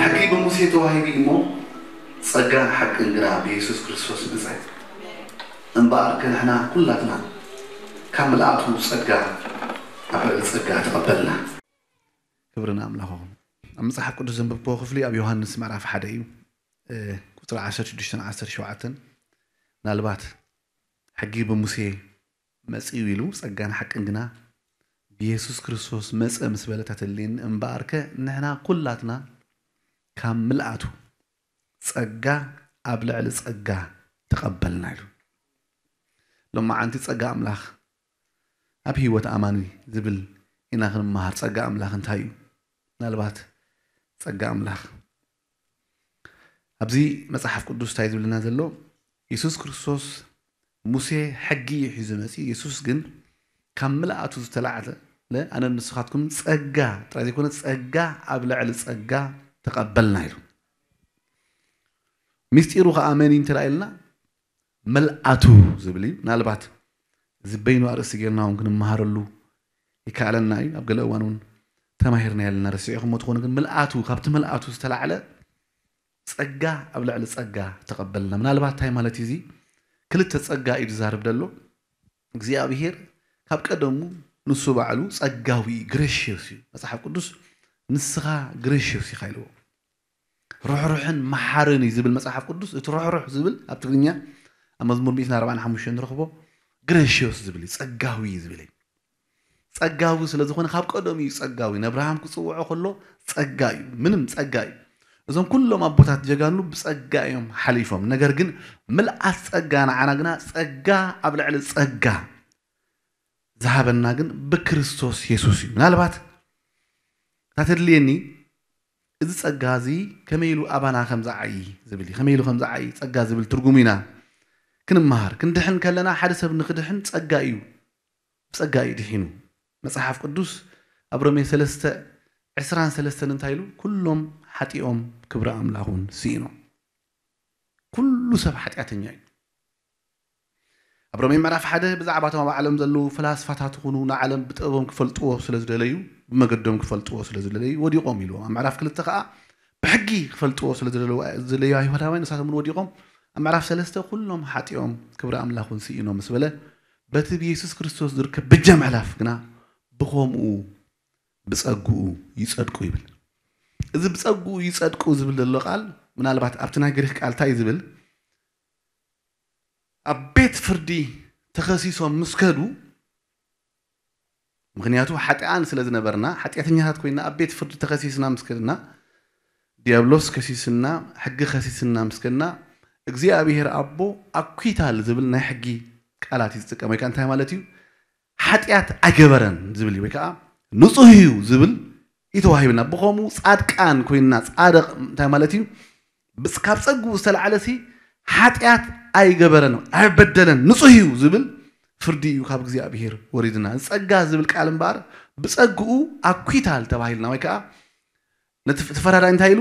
ሕጊ ብሙሴ ተዋሂቡ እሞ ጸጋን ሓቅን ግና ብየሱስ ክርስቶስ መጸ። እምበኣር ከንሕና ኩላትና ካብ ምልኣቱ ጸጋ ኣብ ልዕሊ ጸጋ ተቐበልና። ክብሪ ንኣምላኽ ይኹን። ኣብ መጽሓፍ ቅዱስ ዘንበብክዎ ክፍሊ ኣብ ዮሃንስ ምዕራፍ ሓደ እዩ። እ፣ ቁጽሪ ዓሰርተ ሽዱሽተን ዓሰርተ ሸውዓተን። ምናልባት ሕጊ ብሙሴ መጺኡ ኢሉ ጸጋን ሓቅን ግና ብየሱስ ክርስቶስ መጸ ምስ በለ ተተልየኒ፣ እምበኣርከ ንሕና ኩላትና ካብ ምልኣቱ ጸጋ ኣብ ልዕሊ ጸጋ ተቐበልና ኢሉ። ሎማዓንቲ ጸጋ ኣምላኽ ኣብ ህይወት ኣማኒ ዝብል ኢና ክንመሃር። ጸጋ ኣምላኽ እንታይ እዩ? ምናልባት ጸጋ ኣምላኽ ኣብዚ መጽሓፍ ቅዱስ እንታይ ዝብልና ዘሎ? የሱስ ክርስቶስ፣ ሙሴ ሕጊ እዩ ሒዙ መጺኡ። የሱስ ግን ካብ ምልኣቱ ዝተላዕለ፣ ኣነ ንስኻትኩም ጸጋ ጥራይ ዘይኮነ ጸጋ ኣብ ልዕሊ ጸጋ ተቐበልና ኢሉ። ምስጢሩ ኸኣ መን እዩ እንተ ኢልና፣ ምልኣቱ ዝብል እዩ። ምናልባት እዚ በይኑ ኣርእስቲ ጌርና እውን ክንመሃረሉ ይከኣለና እዩ። ኣብ ገለ እዋን እውን ተማሂርና ኣለና፣ ረሲዕኹሞ ትኾኑ። ግን ምልኣቱ፣ ካብቲ ምልኣቱ ዝተላዕለ ጸጋ ኣብ ልዕሊ ጸጋ ተቐበልና። ምናልባት እንታይ ማለት እዩ እዚ? ክልተ ጸጋ እዩ ዝዛረብ ዘሎ። እግዚኣብሄር ካብ ቀደሙ ንሱ ባዕሉ ጸጋዊ እዩ፣ ግሬሽየስ እዩ። መጽሓፍ ቅዱስ ንስኻ ግሬሽየስ ኢኻ ኢልዎ። ርሕሩሕን መሓርን እዩ ዝብል መጽሓፍ ቅዱስ። እቲ ርሕሩሕ ዝብል ኣብ ትግርኛ ኣብ መዝሙር ሚእትን ኣርባዓን ሓሙሽተን ንረኽቦ፣ ግሬሽየስ ዝብል እዩ፣ ጸጋዊ እዩ ዝብል እዩ። ጸጋዊ ስለ ዝኾነ ካብ ቀደሙ እዩ ጸጋዊ። ነብርሃም ክጽውዖ ከሎ ጸጋ እዩ፣ ምንም ጸጋ እዩ። እዞም ኩሎም ኣቦታት ጀጋኑ ብጸጋ እዮም ሓሊፎም። ነገር ግን ምልኣት ጸጋ ንዓና ግና ጸጋ ኣብ ልዕሊ ጸጋ ዝሃበና ግን ብክርስቶስ የሱስ እዩ። ምናልባት እታ ተድልየኒ እዚ ጸጋ እዚ ከመይ ኢሉ ኣባና ከም ዝዓዪ ዝብል እዩ። ከመይ ኢሉ ከም ዝዓዪ ጸጋ ዝብል ትርጉሙ ኢና ክንመሃር። ክንድሕን ከለና ሓደ ሰብ ንክድሕን ጸጋ እዩ፣ ብጸጋ እዩ ድሒኑ። መጽሓፍ ቅዱስ ኣብ ሮሜ ሰለስተ ዕስራን ሰለስተን እንታይ ኢሉ? "ኩሎም ሓጢኦም ክብሪ ኣምላኽ እውን ስኢኖም።" ኩሉ ሰብ ሓጢኣተኛ እዩ። ኣብ ሮሜ ምዕራፍ ሓደ ብዛዕባ እቶም ኣብ ዓለም ዘለዉ ፈላስፋታት ይኹኑ ንዓለም ብጥበቦም ክፈልጥዎ ስለ ዝደለዩ፣ ብመገዶም ክፈልጥዎ ስለ ዝደለዩ ወዲቖም ኢልዎም። ኣብ ምዕራፍ ክልተ ከኣ ብሕጊ ክፈልጥዎ ስለ ዝደለዩ፣ ዝደለዩ ኣይሁዳውያን ንሳቶም እውን ወዲቖም። ኣብ ምዕራፍ ሰለስተ ኩሎም ሓጢኦም ክብሪ ኣምላኽ እውን ስኢኖም ምስ በለ፣ በቲ ብየሱስ ክርስቶስ ዝርከብ ብጃ ምሕላፍ ግና ብኸምኡ ብጸግኡ ይጸድቁ ይብል። እዚ ብጸግኡ ይጸድቁ ዝብል ዘሎ ቃል ምናልባት ኣብቲ ናይ ግሪኽ ቃል እንታይ እዩ ዝብል? ኣብ ቤት ፍርዲ ተኸሲሶም ምስ ከዱ፣ ምኽንያቱ ሓጢኣን ስለ ዝነበርና፣ ሓጢኣተኛታት ኮይና ኣብ ቤት ፍርዲ ተኸሲስና ምስ ከድና፣ ዲያብሎስ ከሲስና፣ ሕጊ ከሲስና ምስ ከድና፣ እግዚኣብሄር ኣቦ ኣኩይታል ዝብል ናይ ሕጊ ቃላት እዩ ዝጥቀም። ወይ ከኣ እንታይ ማለት እዩ? ሓጢኣት ኣይገበረን ዝብል እዩ። ወይ ከኣ ንጹህ እዩ ዝብል እዩ ተዋሂብና። ብኸምኡ ጻድቃን ኮይንና፣ ጻድቕ እንታይ ማለት እዩ? ብጽ-፣ ካብ ጸግኡ ዝተላዕለ ሲ ሓጢኣት ኣይገበረን፣ ኣይበደለን፣ ንጹህ እዩ ዝብል ፍርዲ እዩ ካብ እግዚኣብሄር ወሪድና። ጸጋ ዝብል ቃል እምበኣር ብጸግኡ ኣኩይታል ተባሂልና፣ ወይ ከኣ ነቲ ፍ-፣ እቲ ፈራዳይ እንታይ ኢሉ?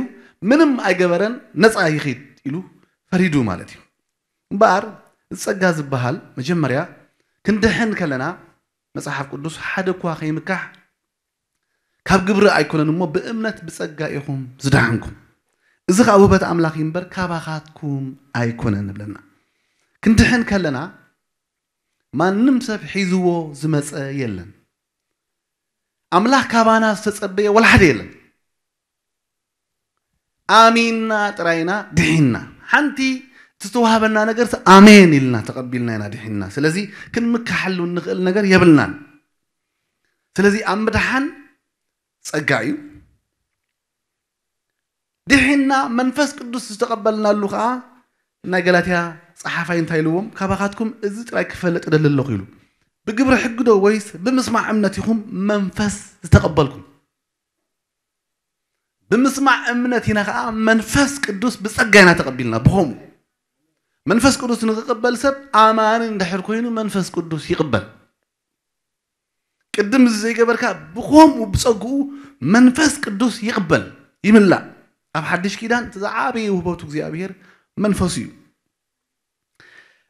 ምንም ኣይገበረን፣ ነጻ ይኺድ ኢሉ ፈሪዱ ማለት እዩ። እምበኣር እዚ ጸጋ ዝበሃል መጀመርያ ክንድሕን ከለና መጽሓፍ ቅዱስ ሓደ እኳ ከይምካሕ ካብ ግብሪ ኣይኮነን እሞ ብእምነት ብጸጋ ኢኹም ዝደሓንኩም። እዚ ኸኣ ውህበት ኣምላኽ እዩ እምበር ካባኻትኩም ኣይኮነን ንብለና። ክንድሕን ከለና ማንም ሰብ ሒዝዎ ዝመጸ የለን። ኣምላኽ ካባና ዝተጸበየ ወላ ሓደ የለን። ኣሚንና ጥራይና ድሒንና። ሓንቲ እቲ ዝተዋህበና ነገር ኣሜን ኢልና ተቐቢልና ኢና ድሒንና። ስለዚ ክንምካሓሉ እንኽእል ነገር የብልናን። ስለዚ ኣብ ምድሓን ጸጋ እዩ። ድሒንና መንፈስ ቅዱስ ዝተቐበልናሉ ኸኣ ናይ ገላትያ ጸሓፋይ እንታይ ኢልዎም? "ካባኻትኩም እዚ ጥራይ ክፈልጥ እደሊ ኣለኹ" ኢሉ። "ብግብሪ ሕጊ ዶ ወይስ ብምስማዕ እምነት ኢኹም መንፈስ ዝተቐበልኩም?" ብምስማዕ እምነት ኢና ኸኣ መንፈስ ቅዱስ ብጸጋ ኢና ተቐቢልና። ብኸምኡ መንፈስ ቅዱስ ንኽቕበል ሰብ ኣማኒ እንድሕር ኮይኑ መንፈስ ቅዱስ ይቕበል። ቅድም እዚ ዘይገበርካ ብኸምኡ ብጸግኡ መንፈስ ቅዱስ ይቕበል፣ ይምላእ። ኣብ ሓድሽ ኪዳን እቲ ዝዓበየ ውህበቱ እግዚኣብሔር መንፈሱ እዩ።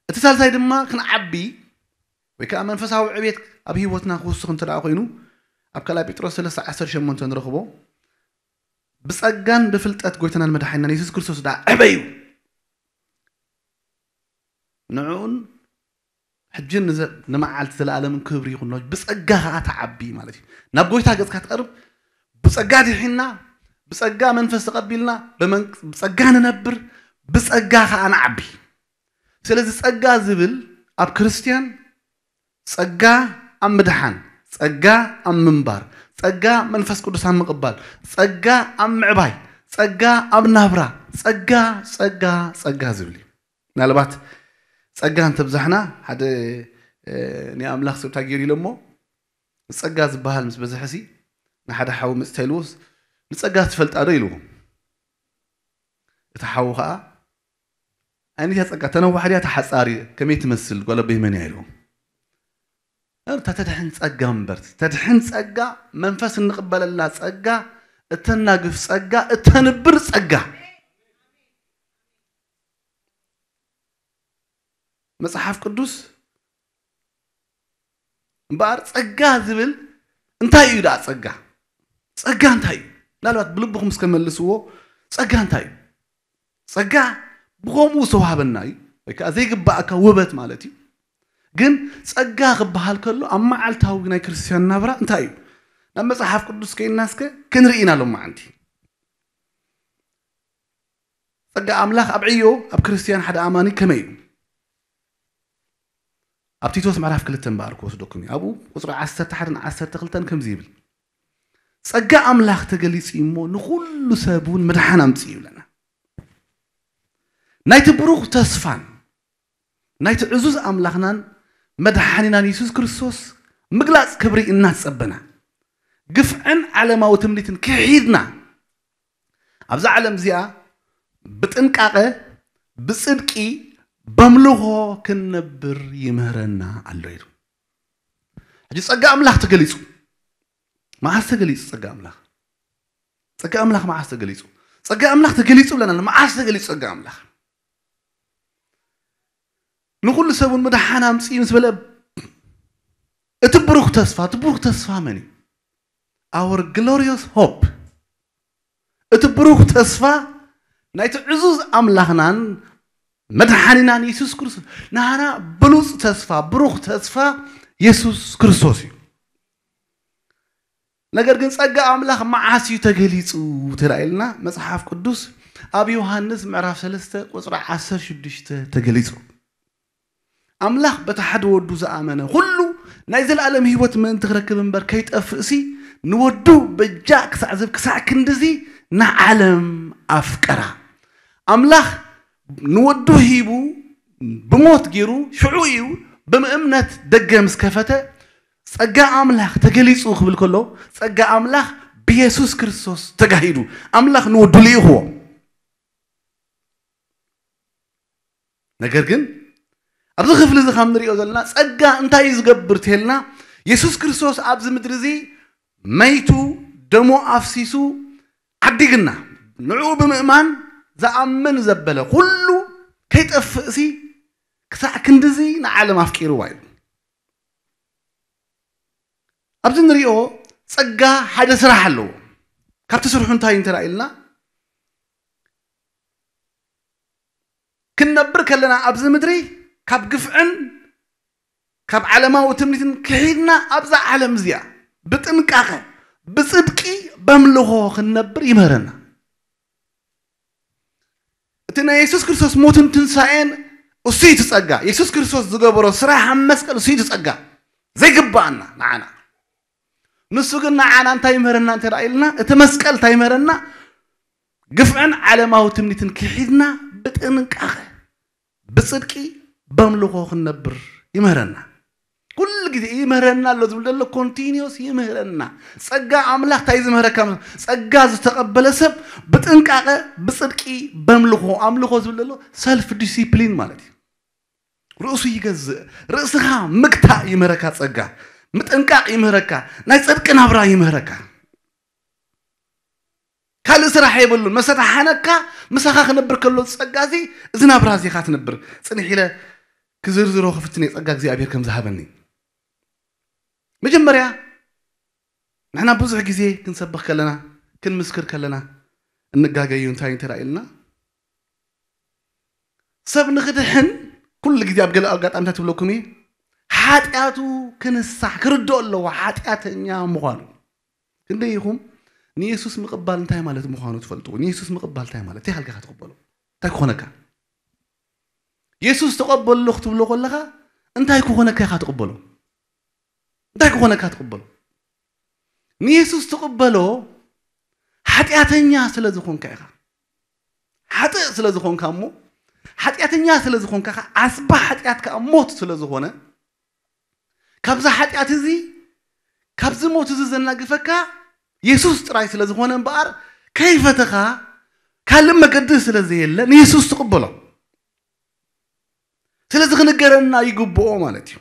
እቲ ሳልሳይ ድማ ክንዓቢ ወይ ከዓ መንፈሳዊ ዕቤት ኣብ ህይወትና ክውስኽ እንተ ደኣ ኮይኑ ኣብ ካልኣይ ጴጥሮስ ሰለስተ ዓሰርተ ሸሞንተ ንረኽቦ። ብጸጋን ብፍልጠት ጎይታናን መድሓኒናን የሱስ ክርስቶስ ደኣ ዕበዩ። ንዕኡን ሕጅን ንዘ-፣ ንመዓልቲ ዘለኣለምን ክብሪ ይኹኖ። ብጸጋ ኸኣ ተዓቢ ማለት እዩ። ናብ ጎይታ ገጽካ ትቐርብ፣ ብጸጋ ድሒና፣ ብጸጋ መንፈስ ተቐቢልና፣ ብመን-፣ ብጸጋ ንነብር፣ ብጸጋ ኸኣ ንዓቢ። ስለዚ ጸጋ ዝብል ኣብ ክርስትያን ጸጋ ኣብ ምድሓን፣ ጸጋ ኣብ ምንባር፣ ጸጋ መንፈስ ቅዱስ ኣብ ምቕባል፣ ጸጋ ኣብ ምዕባይ፣ ጸጋ ኣብ ናብራ፣ ጸጋ፣ ጸጋ፣ ጸጋ ዝብል እዩ። ምናልባት ጸጋ እንተብዛሕና፣ ሓደ፣ እ፣ ናይ ኣምላኽ ሰብ እንታይ ገይሩ ኢሎሞ፣ ጸጋ ዝበሃል ምስ በዝሐሲ፣ ንሓደ ሓው መጽታ ኢልዎስ፣ "ንጸጋ ትፈልጣ ዶ?" ኢልዎ። እቲ ሓው ኸኣ፣ "ኣይነት እያ ጸጋ፣ ተነዋሕ ድያ ተሓጻር፣ ከመይ ትመስል ጓል ኣቦይ መን እያ?" ኢልዎ። እታ ተድሕን ጸጋ እምበር፣ ተድሕን ጸጋ፣ መንፈስ እንቕበለላ ጸጋ፣ እተናግፍ ጸጋ፣ እተንብር ጸጋ። መጽሓፍ ቅዱስ እምበኣር ጸጋ ዝብል እንታይ እዩ ደኣ ጸጋ? ጸጋ እንታይ እዩ? ምናልባት ብልብኹም እስከ መልስዎ፣ ጸጋ እንታይ እዩ? ጸጋ ብኸምኡ ዝተዋህበና እዩ፣ ወይ ከኣ ዘይግባኣካ ውበት ማለት እዩ። ግን ጸጋ ክበሃል ከሎ ኣብ መዓልታዊ ናይ ክርስትያን ናብራ እንታይ እዩ? ናብ መጽሓፍ ቅዱስ ከይድና እስከ ክንርኢ ኢና ሎማዓንቲ። ጸጋ ኣምላኽ ኣብ ዕዮ ኣብ ክርስትያን ሓደ ኣማኒ ከመይ እዩ? ኣብ ቲቶስ ምዕራፍ ክልተ እምበኣር ክወስደኩም እዩ። ኣብኡ ቁጽሪ ዓሰርተ ሓደን ዓሰርተ ክልተን ከምዚ ይብል፣ "ጸጋ ኣምላኽ ተገሊጹ እዩ እሞ ንኹሉ ሰብ እውን ምድሓን ኣምጽኡ" ይብለና። ናይቲ ብሩኽ ተስፋን ናይቲ ዕዙዝ ኣምላኽናን መድሓኒናን የሱስ ክርስቶስ ምግላጽ ክብሪ እናተጸበና፣ ግፍዕን ዓለማዊ ትምኒትን ክሒድና፣ ኣብዛ ዓለም እዚኣ ብጥንቃቐ፣ ብጽድቂ፣ በምልኾ ክንነብር ይምህረና ኣሎ ኢሉ። ሕጂ ጸጋ ኣምላኽ ተገሊጹ። መዓስ ተገሊጹ ጸጋ ኣምላኽ? ጸጋ ኣምላኽ መዓስ ተገሊጹ? ጸጋ ኣምላኽ ተገሊጹ ብለና፣ መዓስ ተገሊጹ ጸጋ ኣምላኽ? ንኹሉ ሰብ እውን ምድሓን ኣምጽኡ ምስ በለ፣ እቲ ብሩኽ ተስፋ፣ እቲ ብሩኽ ተስፋ መን እዩ? Our glorious hope። እቲ ብሩኽ ተስፋ ናይቲ ዕዙዝ ኣምላኽናን መድሓኒናን የሱስ ክርስቶስ። ናህና ብሉጽ ተስፋ፣ ብሩኽ ተስፋ የሱስ ክርስቶስ እዩ። ነገር ግን ጸጋ ኣምላኽ መዓስ እዩ ተገሊጹ ተላኢልና መጽሓፍ ቅዱስ ኣብ ዮሃንስ ምዕራፍ ሰለስተ ቁጽሪ ዓሰርተ ሽዱሽተ ተገሊጹ። ኣምላኽ በቲ ሓደ ወዱ ዝኣመነ ኩሉ ናይ ዘለኣለም ህይወት ምእንቲ ክረክብ እምበር ከይጠፍእሲ ንወዱ በጃ ክሳዕ ዝህብ ክሳዕ ክንድዚ ንዓለም ኣፍቀራ። ኣምላኽ ንወዱ ሂቡ ብሞት ገይሩ ሽዑ እዩ ብምእምነት ደገ ምስ ከፈተ ጸጋ ኣምላኽ ተገሊጹ ክብል ከሎ ጸጋ ኣምላኽ ብየሱስ ክርስቶስ ተጋሂዱ። ኣምላኽ ንወዱ ልኢኽዎ። ነገር ግን ኣብዚ ክፍሊ እዚ ከም ንሪኦ ዘለና ጸጋ እንታይ እዩ ዝገብር ተልና የሱስ ክርስቶስ ኣብዚ ምድሪ እዚ መይቱ ደሞ ኣፍሲሱ ዓዲግና ንዕኡ ብምእማን ዝኣምን ዘበለ ኩሉ ከይጠፍእሲ ክሳዕ ክንድዚ ንዓለም ኣፍቂርዋ እዩ። ኣብዚ ንሪኦ ጸጋ ሓደ ስራሕ ኣለዎ። ካብቲ ስርሑ እንታይ እንተ ኢልና ክንነብር ከለና ኣብዚ ምድሪ ካብ ግፍዕን ካብ ዓለማዊ ትምኒትን ክሒድና ኣብዛ ዓለም እዚኣ ብጥንቃቐ ብጽድቂ በምልኾ ክንነብር ይምህረና። እቲ ናይ የሱስ ክርስቶስ ሞትን ትንሳኤን እሱ እዩ እቲ ጸጋ። የሱስ ክርስቶስ ዝገበሮ ስራሕ ኣብ መስቀል እሱ እዩ እቲ ጸጋ ዘይግባኣና ንዓና። ንሱ ግን ንዓና እንታይ ይምህረና እንተ ኢልና እቲ መስቀል እንታይ ይምህረና? ግፍዕን ዓለማዊ ትምኒትን ክሒድና ብጥንቃቐ ብጽድቂ በምልኾ ክንነብር ይምህረና። ኩሉ ግዜ ይምህረና ኣሎ ዝብል ዘሎ ኮንቲኒዮስ ይምህረና። ጸጋ ኣምላኽ እንታይ ዝምህረካ? ጸጋ ዝተቐበለ ሰብ ብጥንቃቐ ብጽድቂ በምልኾ፣ ኣምልኾ ዝብል ዘሎ ሰልፍ ዲሲፕሊን ማለት እዩ። ርእሱ ይገዝእ። ርእስኻ ምግታእ ይምህረካ ጸጋ፣ ምጥንቃቕ ይምህረካ፣ ናይ ጽድቂ ናብራ ይምህረካ። ካልእ ስራሕ የብሉን። መሰታሓነካ ምሳኻ ክነብር ከሎ ጸጋ እዚ፣ እዚ ናብራ እዚ ኢኻ ትነብር። ጽንሕ ኢለ ክዝርዝሮ ክፍትን እየ ጸጋ እግዚኣብሔር ከም ዝሃበኒ። መጀመርያ ንሕና ብዙሕ ግዜ ክንሰብኽ ከለና፣ ክንምስክር ከለና፣ እንጋገዩ እንታይ እንተ ኢልና፣ ሰብ ንኽድሕን ኩሉ ግዜ ኣብ ገለ ኣጋጣሚታት ትብለኩም እየ፣ ሓጢኣቱ ክንሳሕ ክርድኦ ኣለዎ ሓጢኣተኛ ምዃኑ። ክንደይ ኢኹም ንየሱስ ምቕባል እንታይ ማለት ምዃኑ ትፈልጡ? ንየሱስ ምቕባል እንታይ ማለት እንታይ ሃልካ ትቕበሎ? እንታይ ክኾነካ? የሱስ ተቐበሎ ክትብሎ ከለኻ እንታይ ክኾነካ ኢኻ ትቕበሎ? እንታይ ክኾነካ ትቕበሎ? ንየሱስ ትቕበሎ ሓጢኣተኛ ስለ ዝኾንካ ኢኻ። ሓጥእ ስለ ዝኾንካ እሞ፣ ሓጢኣተኛ ስለ ዝኾንካ ኢኻ። ኣስባ ሓጢኣት ከኣ ሞት ስለ ዝኾነ፣ ካብዛ ሓጢኣት እዚ፣ ካብዚ ሞት እዚ ዘናግፈካ የሱስ ጥራይ ስለ ዝኾነ እምበኣር፣ ከይፈተኻ ካልእ መገዲ ስለ ዘየለ ንየሱስ ትቕበሎ። ስለዚ ክንገረና ይግብኦ ማለት እዩ።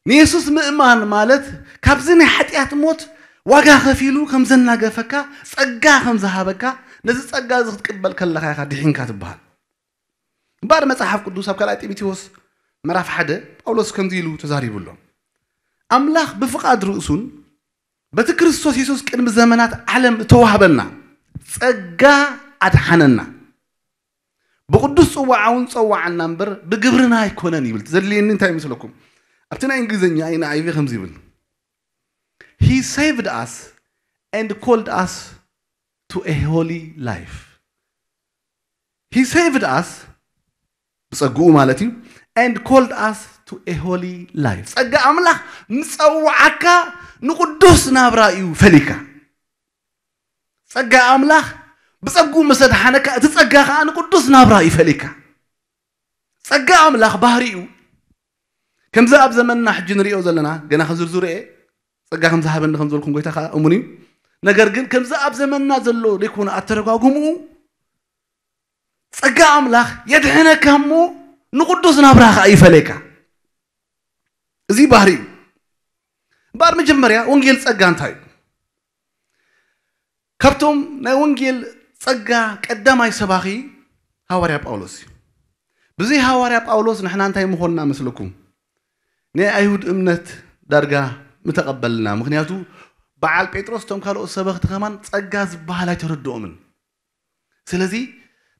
ንየሱስ ምእማን ማለት ካብዚ ናይ ሓጢኣት ሞት ዋጋ ከፊሉ ከም ዘናገፈካ፣ ጸጋ ከም ዝሃበካ፣ ነዚ ጸጋ እዚ ክትቅበል ከለኻ ኢኻ ድሒንካ ትበሃል። እምበኣር መጽሓፍ ቅዱስ ኣብ ካልኣይ ጢሞቴዎስ ምዕራፍ ሓደ ጳውሎስ ከምዚ ኢሉ ተዛሪቡ ኣሎ። ኣምላኽ ብፍቓድ ርእሱን በቲ ክርስቶስ የሱስ ቅድሚ ዘመናት ዓለም እተዋህበና ጸጋ ኣድሓነና። ብቅዱስ ጽዋዓ እውን ጸዋዓና እምበር ብግብርና ኣይኮነን ይብል። ዘድልየኒ እንታይ ይመስለኩም? ኣብቲ ናይ እንግሊዝኛ ኢ ኤን ኣይ ቪ ከምዚ ይብል፣ He saved us and called us to a holy life. He saved us ብጸግኡ ማለት እዩ and called us to a holy life. ጸጋ ኣምላኽ ምጸዋዓካ ንቅዱስ ናብራ እዩ ፈሊካ። ጸጋ ኣምላኽ ብጸግኡ ምስ ኣድሓነካ እቲ ጸጋ ከኣ ንቅዱስ ናብራ እዩ ፈሊካ። ጸጋ ኣምላኽ ባህሪኡ ከምዚ ኣብ ዘመንና ሕጂ ንሪኦ ዘለና ገና ክዝርዝሮ እየ። ጸጋ ከም ዝሃበኒ ከም ዝበልኩም ጎይታ ከኣ እሙን እዩ። ነገር ግን ከምዚ ኣብ ዘመንና ዘሎ ዘይኮነ ኣተረጓጉምኡ ጸጋ ኣምላኽ የድሕነካ እሞ ንቅዱስ ናብራ ከኣ ይፈለየካ። እዚ ባህሪ እዩ። እምበኣር መጀመርያ ወንጌል ጸጋ እንታይ እዩ? ካብቶም ናይ ወንጌል ጸጋ ቀዳማይ ሰባኺ ሃዋርያ ጳውሎስ እዩ። ብዘይ ሃዋርያ ጳውሎስ ንሕና እንታይ ምኾንና መስለኩም? ናይ ኣይሁድ እምነት ዳርጋ ምተቐበልና። ምኽንያቱ በዓል ጴጥሮስ እቶም ካልኦት ሰበኽቲ ከማን ጸጋ ዝበሃል ኣይተረድኦምን። ስለዚ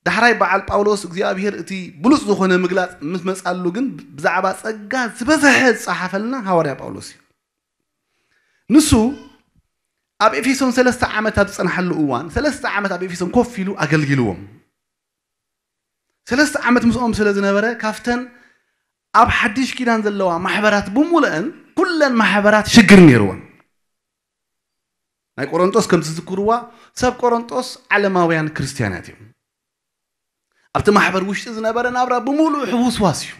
ዳሕራይ በዓል ጳውሎስ እግዚኣብሔር እቲ ብሉጽ ዝኾነ ምግላጽ ምስ መጻሉ ግን ብዛዕባ ጸጋ ዝበዝሐ ዝጸሓፈልና ሃዋርያ ጳውሎስ እዩ። ንሱ ኣብ ኤፌሶን ሰለስተ ዓመት ኣብ ዝጸንሓሉ እዋን ሰለስተ ዓመት ኣብ ኤፌሶን ኮፍ ኢሉ ኣገልጊልዎም። ሰለስተ ዓመት ምስኦም ስለ ዝነበረ ካብተን ኣብ ሓድሽ ኪዳን ዘለዋ ማሕበራት ብምሉአን ኩለን ማሕበራት ሽግር ነይርወን። ናይ ቆሮንጦስ ከም ትዝክርዋ ሰብ ቆሮንጦስ ዓለማውያን ክርስትያናት እዮም። ኣብቲ ማሕበር ውሽጢ ዝነበረ ናብራ ብምሉኡ ሕውስዋስ እዩ።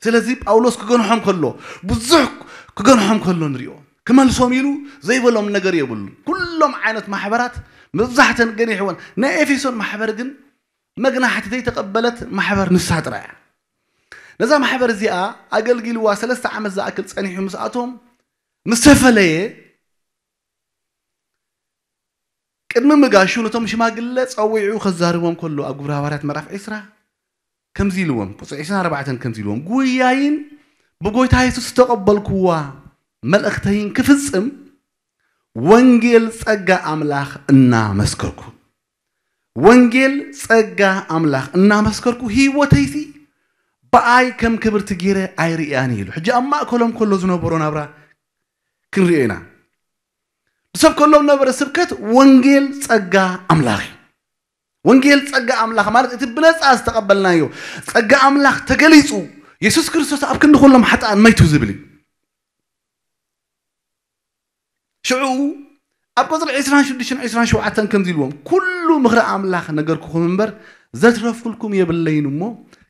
ስለዚ ጳውሎስ ክገንሖም ከሎ ብዙሕ ክገንሖም ከሎ ንሪኦ። ክመልሶም ኢሉ ዘይበሎም ነገር የብሉን። ኩሎም ዓይነት ማሕበራት መብዛሕተን ገኒሕወን። ናይ ኤፌሶን ማሕበር ግን መግናሕቲ ዘይተቐበለት ማሕበር ንሳ ጥራይ እያ። ነዛ ማሕበር እዚኣ ኣገልጊልዋ ሰለስተ ዓመት ዝኣክል ጸኒሑ ምስ ኣቶም ምስ ተፈለየ ቅድሚ ምጋሹ ነቶም ሽማግለ ጸዊዑ ከዛርቦም ከሎ ኣብ ግብረ ሃዋርያት ምዕራፍ ዕስራ ከምዚ ኢልዎም፣ ቁጽሪ ዕስራን ኣርባዕተን ከምዚ ኢልዎም፣ ጉያይን ብጎይታ የሱስ ዝተቐበልኩዋ መልእኽተይን ክፍጽም ወንጌል ጸጋ ኣምላኽ እናመስከርኩ፣ ወንጌል ጸጋ ኣምላኽ እናመስከርኩ ህይወተይሲ ብኣይ ከም ክብርቲ ገይረ ኣይርእያን ኢሉ። ሕጂ ኣብ ማእከሎም ከሎ ዝነበሮ ናብራ ክንሪኦ ኢና። ብሰብ ከሎም ነበረ ስብከት ወንጌል ጸጋ ኣምላኽ እዩ። ወንጌል ጸጋ ኣምላኽ ማለት እቲ ብነጻ ዝተቐበልናዮ ጸጋ ኣምላኽ ተገሊጹ፣ የሱስ ክርስቶስ ኣብ ክንዲ ኩሎም ሓጥኣን መይቱ ዝብል እዩ። ሽዑ ኣብ ቁጽሪ ዕስራን ሽዱሽተን ዕስራን ሸውዓተን ከምዚ ኢልዎም፣ "ኩሉ ምኽሪ ኣምላኽ ነገርኩኹም እምበር ዘትረፍኩልኩም የብለይን እሞ፣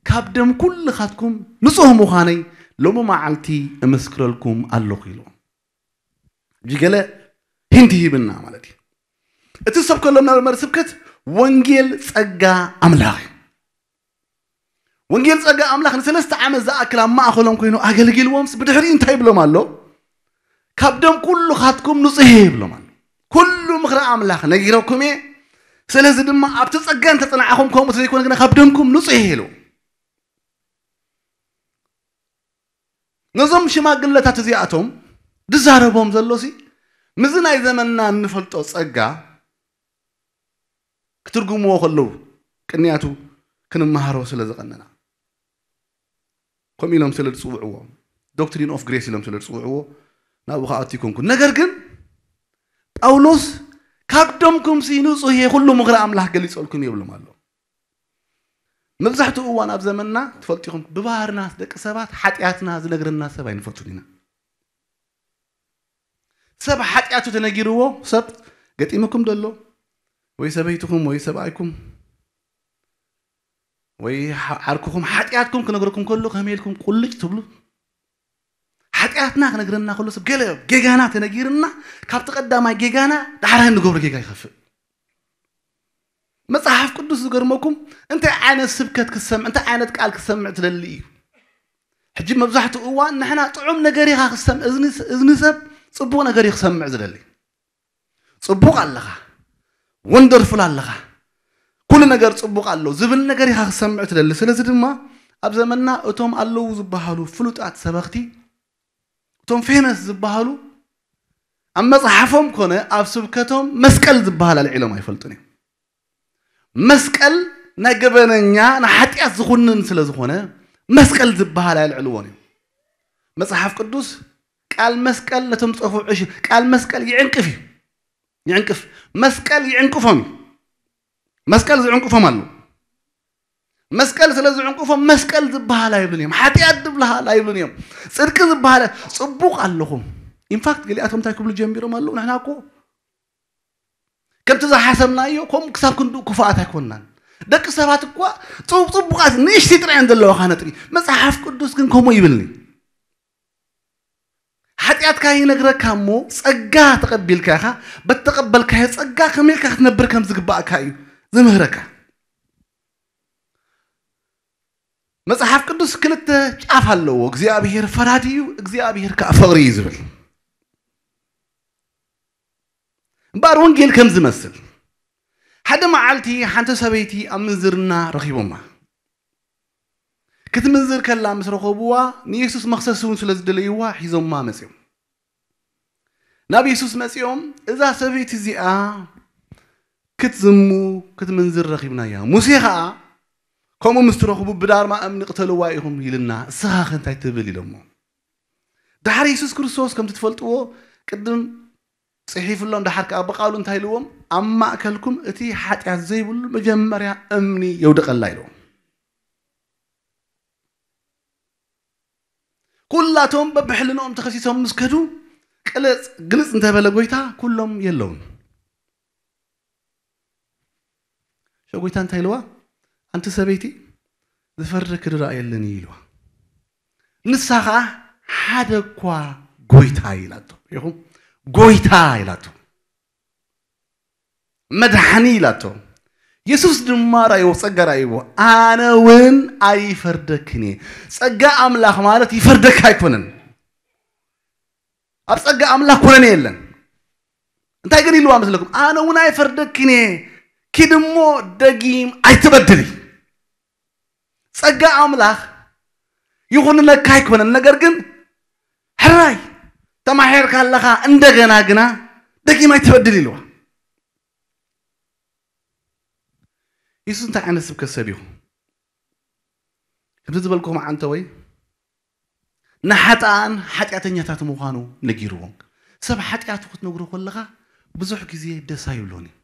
ካብ ደም ኩልኻትኩም ንጹህ ምዃነይ ሎሚ መዓልቲ እምስክረልኩም ኣለኹ" ኢልዎም። ሕጂ ገለ ሂንቲ ሂብና ማለት እዩ። እቲ ሰብ ከሎም ነበረ ስብከት ወንጌል ጸጋ ኣምላኽ እዩ። ወንጌል ጸጋ ኣምላኽ ንሰለስተ ዓመት ዝኣክል ኣብ ማእከሎም ኮይኑ ኣገልጊልዎምስ ብድሕሪኡ እንታይ ይብሎም ኣሎ? "ካብ ደም ኩልኻትኩም ንጹህ እየ" ይብሎም ኣሎ። "ኩሉ ምኽሪ ኣምላኽ ነጊረኩም እየ፣ ስለዚ ድማ ኣብቲ ጸጋ እንተጸናዕኹም ከምኡ እንተዘይኮነ ግና ካብ ደምኩም ንጹህ እየ" ኢሉ። ነዞም ሽማግለታት እዚኣቶም ዝዛረቦም ዘሎሲ ምስዚ ናይ ዘመንና እንፈልጦ ጸጋ ክትርጉምዎ ከለዉ ቅንያቱ ክንመሃሮ ስለ ዝቐነና ከምኡ ኢሎም ስለ ዝጽውዕዎ፣ ዶክትሪን ኦፍ ግሬስ ኢሎም ስለ ዝጽውዕዎ ናብኡ ከኣቱ ይኮንኩን። ነገር ግን ጳውሎስ ካብ ደምኩም ሲ ንጹህ እየ፣ ኩሉ ምኽሪ ኣምላኽ ገሊጸልኩም እየ ይብሎም ኣሎ። መብዛሕትኡ እዋን ኣብ ዘመንና ትፈልጡ ኢኹም፣ ብባህርና ደቂ ሰባት ሓጢኣትና ዝነግረና ሰብ ኣይንፈቱን ኢና። ሰብ ሓጢኣቱ ተነጊርዎ፣ ሰብ ገጢምኩም ደሎ ወይ ሰበይትኹም ወይ ሰብኣይኩም ወይ ሓ- ዓርክኹም ሓጢኣትኩም ክነግረኩም ከሎ ከመይ ኢልኩም ቁልጭ ትብሉ? ሓጢኣትና ክነግረና ከሎ ሰብ ገለ ጌጋና ተነጊርና ካብቲ ቀዳማይ ጌጋና ዳሕራይ ንገብሮ ጌጋ ይኸፍእ። መጽሓፍ ቅዱስ ዝገርመኩም እንታይ ዓይነት ስብከት ክሰምዕ እንታይ ዓይነት ቃል ክሰምዕ ትደሊ እዩ። ሕጂ መብዛሕትኡ እዋን ንሕና ጥዑም ነገር ኢኻ ክሰምዕ እዝኒ እዝኒ ሰብ ጽቡቕ ነገር እዩ ክሰምዕ ዝደሊ። ጽቡቕ ኣለኻ፣ ወንደርፉል ኣለኻ፣ ኩሉ ነገር ጽቡቕ ኣሎ ዝብል ነገር ኢኻ ክሰምዕ ትደሊ። ስለዚ ድማ ኣብ ዘመንና እቶም ኣለዉ ዝበሃሉ ፍሉጣት ሰበኽቲ እቶም ፌመስ ዝበሃሉ ኣብ መጽሓፎም ኮነ ኣብ ስብከቶም መስቀል ዝበሃል ኣልዒሎም ኣይፈልጡን እዮም። መስቀል ናይ ገበነኛ ንሓጢኣት ዝኹንን ስለ ዝኾነ መስቀል ዝበሃል ኣየልዕልዎን እዮም። መጽሓፍ ቅዱስ ቃል መስቀል ነቶም ዝጠፍኡ ዕሽ ቃል መስቀል ይዕንቅፍ እዩ። ይዕንቅፍ መስቀል ይዕንቅፎም እዩ። መስቀል ዝዕንቅፎም ኣሎ። መስቀል ስለ ዝዕንቅፎም መስቀል ዝበሃል ኣይብልን እዮም። ሓጢኣት ዝበሃል ኣይብልን እዮም። ጽድቂ ዝበሃል ጽቡቕ ኣለኹም። ኢንፋክት ገሊኣቶም እንታይ ክብሉ ጀሚሮም ኣለዉ? ንሕና እኮ ከምቲ ዝሓሰብናዮ ከምኡ ክሳብ ክንድኡ ክፉኣት ኣይኮንናን። ደቂ ሰባት እኳ ጽቡ- ጽቡቓት ንእሽቲ ጥራይ እየን ዘለዋኻ ነጥቢ። መጽሓፍ ቅዱስ ግን ከምኡ ይብልኒ። ሓጢኣትካ ይነግረካ እሞ ጸጋ ተቐቢልካ ኢኻ። በተቐበልካዮ ጸጋ ከመይ ኢልካ ክትነብር ከም ዝግባእካ እዩ ዝምህረካ። መጽሓፍ ቅዱስ ክልተ ጫፍ ኣለዎ። እግዚኣብሔር ፈራዲ እዩ፣ እግዚኣብሔር ከዓ ፍቕሪ እዩ ዝብል። እምበኣር ወንጌል ከም ዝመስል ሓደ መዓልቲ ሓንቲ ሰበይቲ ኣብ ምንዝርና ረኺቦማ። ክትምንዝር ከላ ምስ ረኸብዋ ንየሱስ መኽሰሲ እውን ስለ ዝደለይዋ ሒዞማ መፅዮም። ናብ የሱስ መፅዮም እዛ ሰበይቲ እዚኣ ክትዝሙ ክትምንዝር ረኺብናያ። ሙሴ ኸዓ ከምኡ ምስ ትረኽቡ ብዳርማ እምኒ ቅተልዋ ኢኹም ኢልና፣ እስኻ ኸ እንታይ ትብል ኢሎሞ። ደሓር የሱስ ክርስቶስ ከምቲ ትፈልጥዎ ቅድም ፅሒፍሎም፣ ደሓር ከዓ ብቃሉ እንታይ ኢልዎም፣ ኣብ ማእከልኩም እቲ ሓጢኣት ዘይብሉ መጀመርያ እምኒ የውድቐላ ኢልዎም። ኩላቶም በብሕልንኦም ተኸሲሶም ምስ ከዱ ቅልፅ ግልፅ እንተበለ ጎይታ ኩሎም የለውን። ሸጎይታ እንታይ ኢልዋ? ኣንቲ ሰበይቲ ዝፈርደኪ ድራእ የለን እዩ ኢልዋ። ንሳ ኸዓ ሓደ እኳ ጎይታ ኢላቶ። ይኹም ጎይታ ኢላቶ። መድሓኒ ኢላቶ። የሱስ ድማ ራእይዎ፣ ጸጋ ራእይዎ፣ ኣነ እውን ኣይፈርደክን እየ። ጸጋ ኣምላኽ ማለት ይፈርደካ ኣይኮነን። ኣብ ጸጋ ኣምላኽ ኩነኔ የለን። እንታይ ግን ኢልዋ መስለኩም? ኣነ እውን ኣይፈርደክን እየ፣ ኪድ እሞ ደጊም ኣይትበድሊ። ጸጋ ኣምላኽ ይኹንነካ ኣይኮነን፣ ነገር ግን ሕራይ ተማሒርካ ኣለኻ፣ እንደገና ግና ደጊም ኣይትበድል ኢልዋ። የሱስ እንታይ ዓይነት ስብከት ሰብ ኢኹ? ከምቲ ዝበልኩኹም ዓንተወይ ንሓጥኣን ሓጢኣተኛታት ምዃኑ ነጊርዎም። ሰብ ሓጢኣቱ ክትነግሮ ከለኻ ብዙሕ ግዜ ደስ ኣይብሎን እዩ።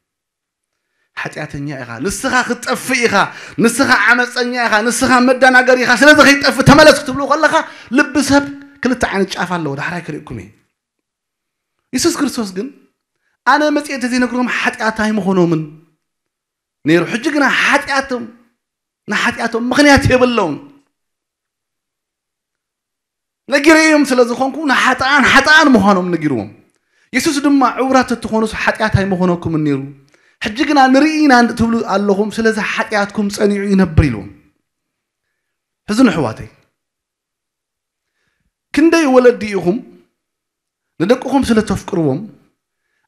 ሓጢኣተኛ ኢኻ፣ ንስኻ ክትጠፍእ ኢኻ፣ ንስኻ ዓመፀኛ ኢኻ፣ ንስኻ መደናገር ኢኻ፣ ስለዚ ከይትጠፍእ ተመለስ ክትብሉ ከለኻ ልቢ ሰብ ክልተ ዓይነት ጫፍ ኣለዎ። ዳሕራይ ክርእኩም እየ። የሱስ ክርስቶስ ግን ኣነ መፅኤ ተዘይነግሮም ሓጢኣት ኣይምኾኖምን ነይሩ። ሕጂ ግና ሓጢኣቶም ንሓጢኣቶም ምኽንያት የብለውን። ነጊረዮም ስለ ዝኾንኩ ንሓጥኣን ሓጥኣን ምዃኖም ነጊርዎም። የሱስ ድማ ዕውራት እትኾኑስ ሓጢኣት ኣይምኾነኩምን ነይሩ፣ ሕጂ ግና ንርኢ ኢና ትብሉ ኣለኹም፣ ስለዚ ሓጢኣትኩም ጸኒዑ ይነብር ኢልዎም። ሕዝኑ ኣሕዋተይ፣ ክንደይ ወለዲ ኢኹም ንደቅኹም ስለ ተፍቅርዎም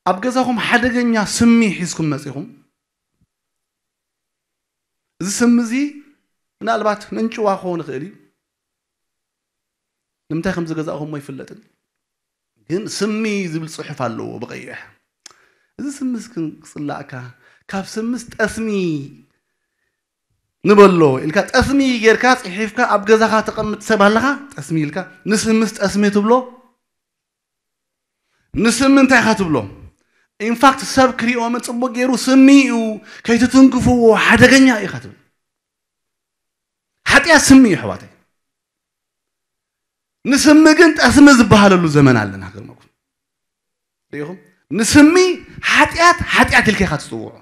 ኣብ ገዛኹም ሓደገኛ ስሚ ሒዝኩም መጺኹም። እዚ ስሚ እዚ ምናልባት ነንጭዋ ክኸውን ይኽእል እዩ። ንምንታይ ከም ዝገዛእኹሞ ኣይፍለጥን። ግን ስሚ ዝብል ጽሑፍ ኣለዎ ብቐይሕ። እዚ ስምስ ክን- ክጽላእካ፣ ካብ ስምስ ጠስሚ ንበሎ ኢልካ፣ ጠስሚ ጌርካ ጽሒፍካ ኣብ ገዛኻ ተቐምጥ ሰብ ኣለኻ። ጠስሚ ኢልካ ንስምስ ጠስሚ ትብሎ። ንስሚ እንታይ ኢኻ ትብሎ? ኢንፋክት ሰብ ክሪኦምን ጽቡቅ ገይሩ ስሚ እዩ፣ ከይትትንክፍዎ፣ ሓደገኛ እዩ ኢኻ ትብል። ሓጢኣት ስሚ እዩ ኣሕዋተይ። ንስሚ ግን ጠስሚ ዝበሃለሉ ዘመን ኣለና። ክገርመኩም ርኢኹም፣ ንስሚ ሓጢኣት ሓጢኣት ኢልካ ኢኻ ትጽውዖ።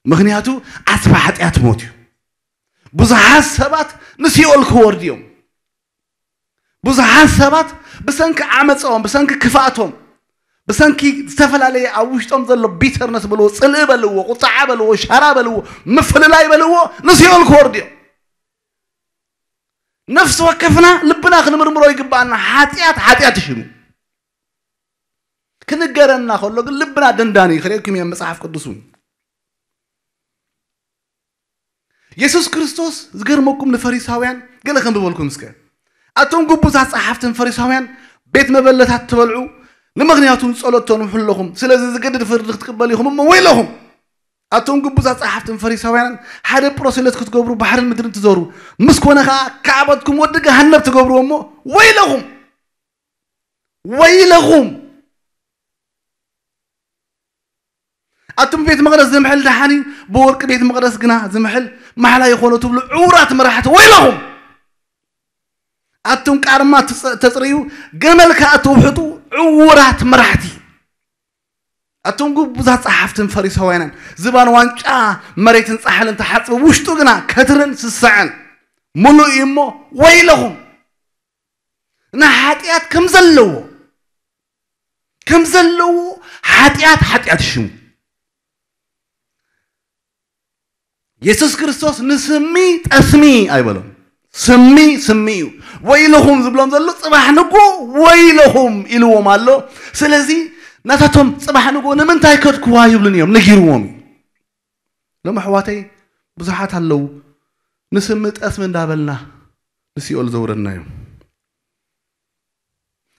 ምኽንያቱ ኣስባ ሓጢኣት ሞት እዩ። ብዙሓት ሰባት ንሲኦል ክወርዱ እዮም። ብዙሓት ሰባት ብሰንኪ ዓመፃኦም፣ ብሰንኪ ክፍኣቶም፣ ብሰንኪ ዝተፈላለየ ኣብ ውሽጦም ዘሎ ቢተርነስ በልዎ፣ ፅልኢ በልዎ፣ ቁጣዓ በልዎ፣ ሻራ በልዎ፣ ምፍልላይ በልዎ፣ ንሲኦል ክወርዱ እዮም። ነፍሲ ወከፍና ልብና ክንምርምሮ ይግባኣና። ሓጢኣት ሓጢኣት ሽሙ ክንገረና ከሎ ግን ልብና ደንዳኒ ክርእየኩም እየ። መፅሓፍ ቅዱስ እውን የሱስ ክርስቶስ ዝገርመኩም ንፈሪሳውያን ገለ ከንብበልኩም እስከ። ኣቶም ግቡዛት ጸሓፍትን ፈሪሳውያን ቤት መበለታት ትበልዑ፣ ንምኽንያቱ ጸሎት ተንውሑ ኣለኹም። ስለዚ ዝገድድ ፍርዲ ክትቅበሉ ኢኹም እሞ ወይለኹም። ኣቶም ግቡዛት ጸሓፍትን ፈሪሳውያንን ሓደ ፕሮሴሎት ክትገብሩ ባሕርን ምድርን ትዞሩ፣ ምስ ኮነ ኸኣ ካዕበትኩም ወዲ ገሃነብ ትገብርዎ እሞ ወይለኹም። ወይለኹም። ኣቱም ቤት መቕደስ ዝምሕል ደሓን እዩ፣ ብወርቂ ቤት መቕደስ ግና ዝምሕል ማሕላ ይኾኖ ትብሉ ዕውራት መራሕቲ ወይለኹም። ኣቱም ቃርማ ትጸ- ተጽርዩ፣ ገመል ከኣ ትውሕጡ ዕውራት መራሕቲ። ኣቱም ግቡዛት ጸሓፍትን ፈሪሳውያንን ዝባን ዋንጫ መሬትን ጻሕልን ተሓጽቡ፣ ውሽጡ ግና ከትርን ስሰዐን ምሉእ እዩ እሞ ወይለኹም። ንሓጢኣት ከም ዘለዎ ከም ዘለዎ ሓጢኣት ሓጢኣት ሽሙ። የሱስ ክርስቶስ ንስሚ ጠስሚ ኣይበሎም። ስሚ ስሚ እዩ። ወይለኹም ዝብሎም ዘሎ ጽባሕ ንጎ ወይለኹም ኢልዎም ኣሎ። ስለዚ ናታቶም ጽባሕ ንጎ ንምንታይ ከድክዋ ይብሉን እዮም ነጊርዎም እዩ። ሎም ኣሕዋተይ ብዙሓት ኣለዉ ንስሚ ጠስሚ እንዳበልና ንሲኦል ዘውረድናዮም።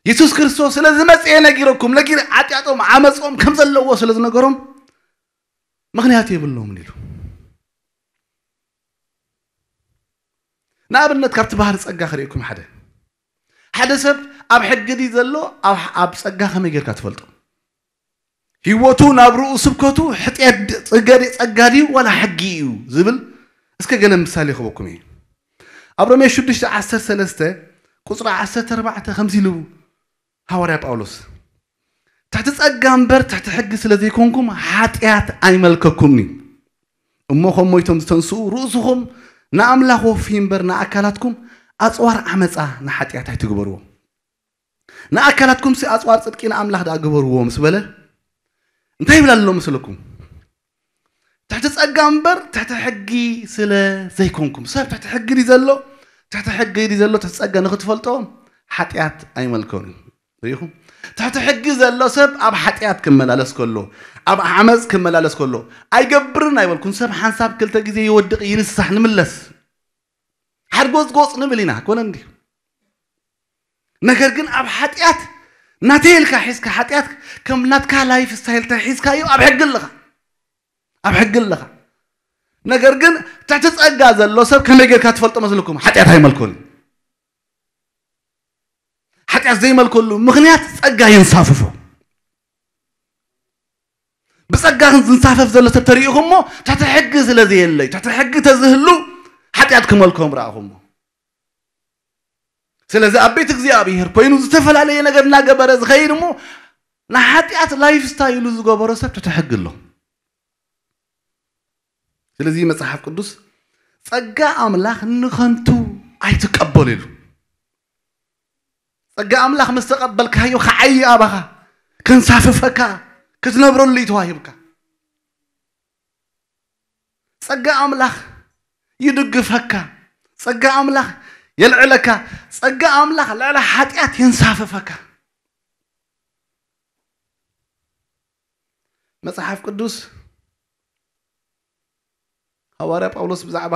የሱስ ክርስቶስ ስለ ዝመጽአ ነጊረኩም፣ ነጊር ዓጢያጦም ዓመጾም ከም ዘለዎ ስለ ዝነገሮም ምኽንያት የብሎምን ኢሉ። ንኣብነት ካብቲ ባህሪ ጸጋ ክርእየኩም ሓደ ሓደ ሰብ ኣብ ሕጊ ድዩ ዘሎ ኣብ ኣብ ጸጋ ከመይ ጌርካ ትፈልጦ? ህይወቱ ናብርኡ ስብከቱ ሕጥየት ጸጋ ድዩ ዋላ ሕጊ እዩ ዝብል እስከ ገለ ምሳሌ ክበኩም እየ። ኣብ ሮሜ ሽዱሽተ ዓሰርተ ሰለስተ ቁጽሪ ዓሰርተ ኣርባዕተ ከምዚ ኢሉ ሃዋርያ ጳውሎስ ትሕቲ ጸጋ እምበር ትሕቲ ሕጊ ስለ ዘይኮንኩም ሓጢኣት ኣይመልከኩምኒ። እሞ ከም ሞይቶም ዝተንስኡ ርእስኹም ንኣምላኽ ወፍይ እምበር ንኣካላትኩም ኣጽዋር ዓመጻ ንሓጢኣት ኣይትግበርዎ። ንኣካላትኩም ሲ ኣጽዋር ጽድቂ ንኣምላኽ ደኣ ግበርዎ ምስ በለ እንታይ ይብል ኣሎ መስለኩም? ትሕቲ ጸጋ እምበር ትሕቲ ሕጊ ስለ ዘይኮንኩም። ሰብ ትሕቲ ሕጊ ድዩ ዘሎ? ትሕቲ ሕጊ ድዩ ዘሎ? ትሕቲ ጸጋ ንኽትፈልጦ ሓጢኣት ኣይመልከኑን። ርኢኹም? ትሕቲ ሕጊ ዘሎ ሰብ ኣብ ሓጢኣት ክመላለስ ከሎ፣ ኣብ ዓመፅ ክመላለስ ከሎ ኣይገብርን ኣይበልኩን። ሰብ ሓንሳብ ክልተ ግዜ ይወድቕ፣ ይንሳሕ፣ ንምለስ። ሓድጎፅጎፅ ንብል ኢና፣ ኮነ እንዲ። ነገር ግን ኣብ ሓጢኣት ናተይ ኢልካ ሒዝካ ሓጢኣት ከም ናትካ ላይፍ ስታይል ተሒዝካዮ ኣብ ሕጊ ኣለኻ። ኣብ ሕጊ ኣለኻ። ነገር ግን ትሕቲ ጸጋ ዘሎ ሰብ ከመይ ጌርካ ትፈልጦ መስልኩም? ሓጢኣት ኣይመልኮን። ሓጢኣት ዘይመልከሉ ምኽንያት ጸጋ የንሳፍፎ። ብጸጋ ዝንሳፈፍ ዘሎ ሰብ ተሪኢኹሞ ትሕቲ ሕጊ ስለ ዘየለይ፣ ትሕቲ ሕጊ ተዝህሉ ሓጢኣት ክመልኮም ረኣኹሞ። ስለዚ ኣብ ቤት እግዚኣብሔር ኮይኑ ዝተፈላለየ ነገር እናገበረ ዝኸይድ እሞ ንሓጢኣት ላይፍ ስታይሉ ዝገበሮ ሰብ ትሕቲ ሕጊ ኣሎ። ስለዚ መጽሓፍ ቅዱስ ጸጋ ኣምላኽ ንኸንቱ ኣይትቀበሉ ኢሉ። ጸጋ ኣምላኽ ምስ ተቐበልካዮ ክዓዪ ኣባኻ፣ ከንሳፍፈካ፣ ክትነብረሉ እዩ ተዋሂብካ። ጸጋ ኣምላኽ ይድግፈካ። ጸጋ ኣምላኽ የልዕለካ። ጸጋ ኣምላኽ ልዕሊ ሓጢኣት የንሳፍፈካ። መጽሓፍ ቅዱስ ሃዋርያ ጳውሎስ ብዛዕባ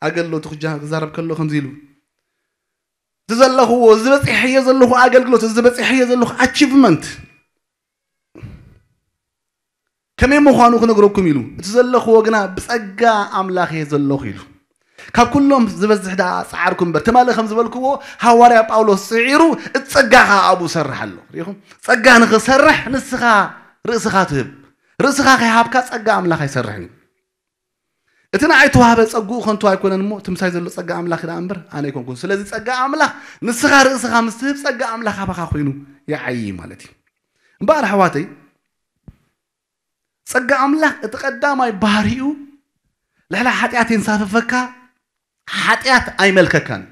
ኣገልግሎቱ ክዛ- ክዛረብ ከሎ ከምዚ ኢሉ፣ ዘለኽዎ፣ ዝበፂሐዮ ዘለኹ ኣገልግሎት፣ ዝበፂሐዮ ዘለኹ ኣቺቭመንት ከመይ ምዃኑ ክነግረኩም ኢሉ፣ እቲ ዘለኽዎ ግና ብጸጋ ኣምላኽ እየ ዘለኹ ኢሉ። ካብ ኩሎም ዝበዝሕ ደኣ ጸዓርኩ እምበር፣ ትማሊ ከም ዝበልክዎ፣ ሃዋርያ ጳውሎስ ጽዒሩ፣ እቲ ጸጋ ኸኣ ኣብኡ ሰርሕ ኣሎ። ርኢኹም? ጸጋ ንኽሰርሕ ንስኻ ርእስኻ ትህብ። ርእስኻ ከይሃብካ ጸጋ ኣምላኽ ኣይሰርሕን እዩ። እቲ ንዓይ ተዋህበ ጸግኡ ከንቱ ኣይኮነን እሞ፣ እቲ ምሳይ ዘሎ ጸጋ ኣምላኽ ደኣ እምበር ኣነ ኣይኮንኩን። ስለዚ ጸጋ ኣምላኽ ንስኻ ርእስኻ ምስ ትህብ፣ ጸጋ ኣምላኽ ኣባኻ ኮይኑ ይዓዪ ማለት እዩ። እምበኣር ኣሕዋተይ፣ ጸጋ ኣምላኽ እቲ ቀዳማይ ባህሪኡ ልዕሊ ሓጢኣት የንሳፍፈካ፣ ሓጢኣት ኣይመልከካን።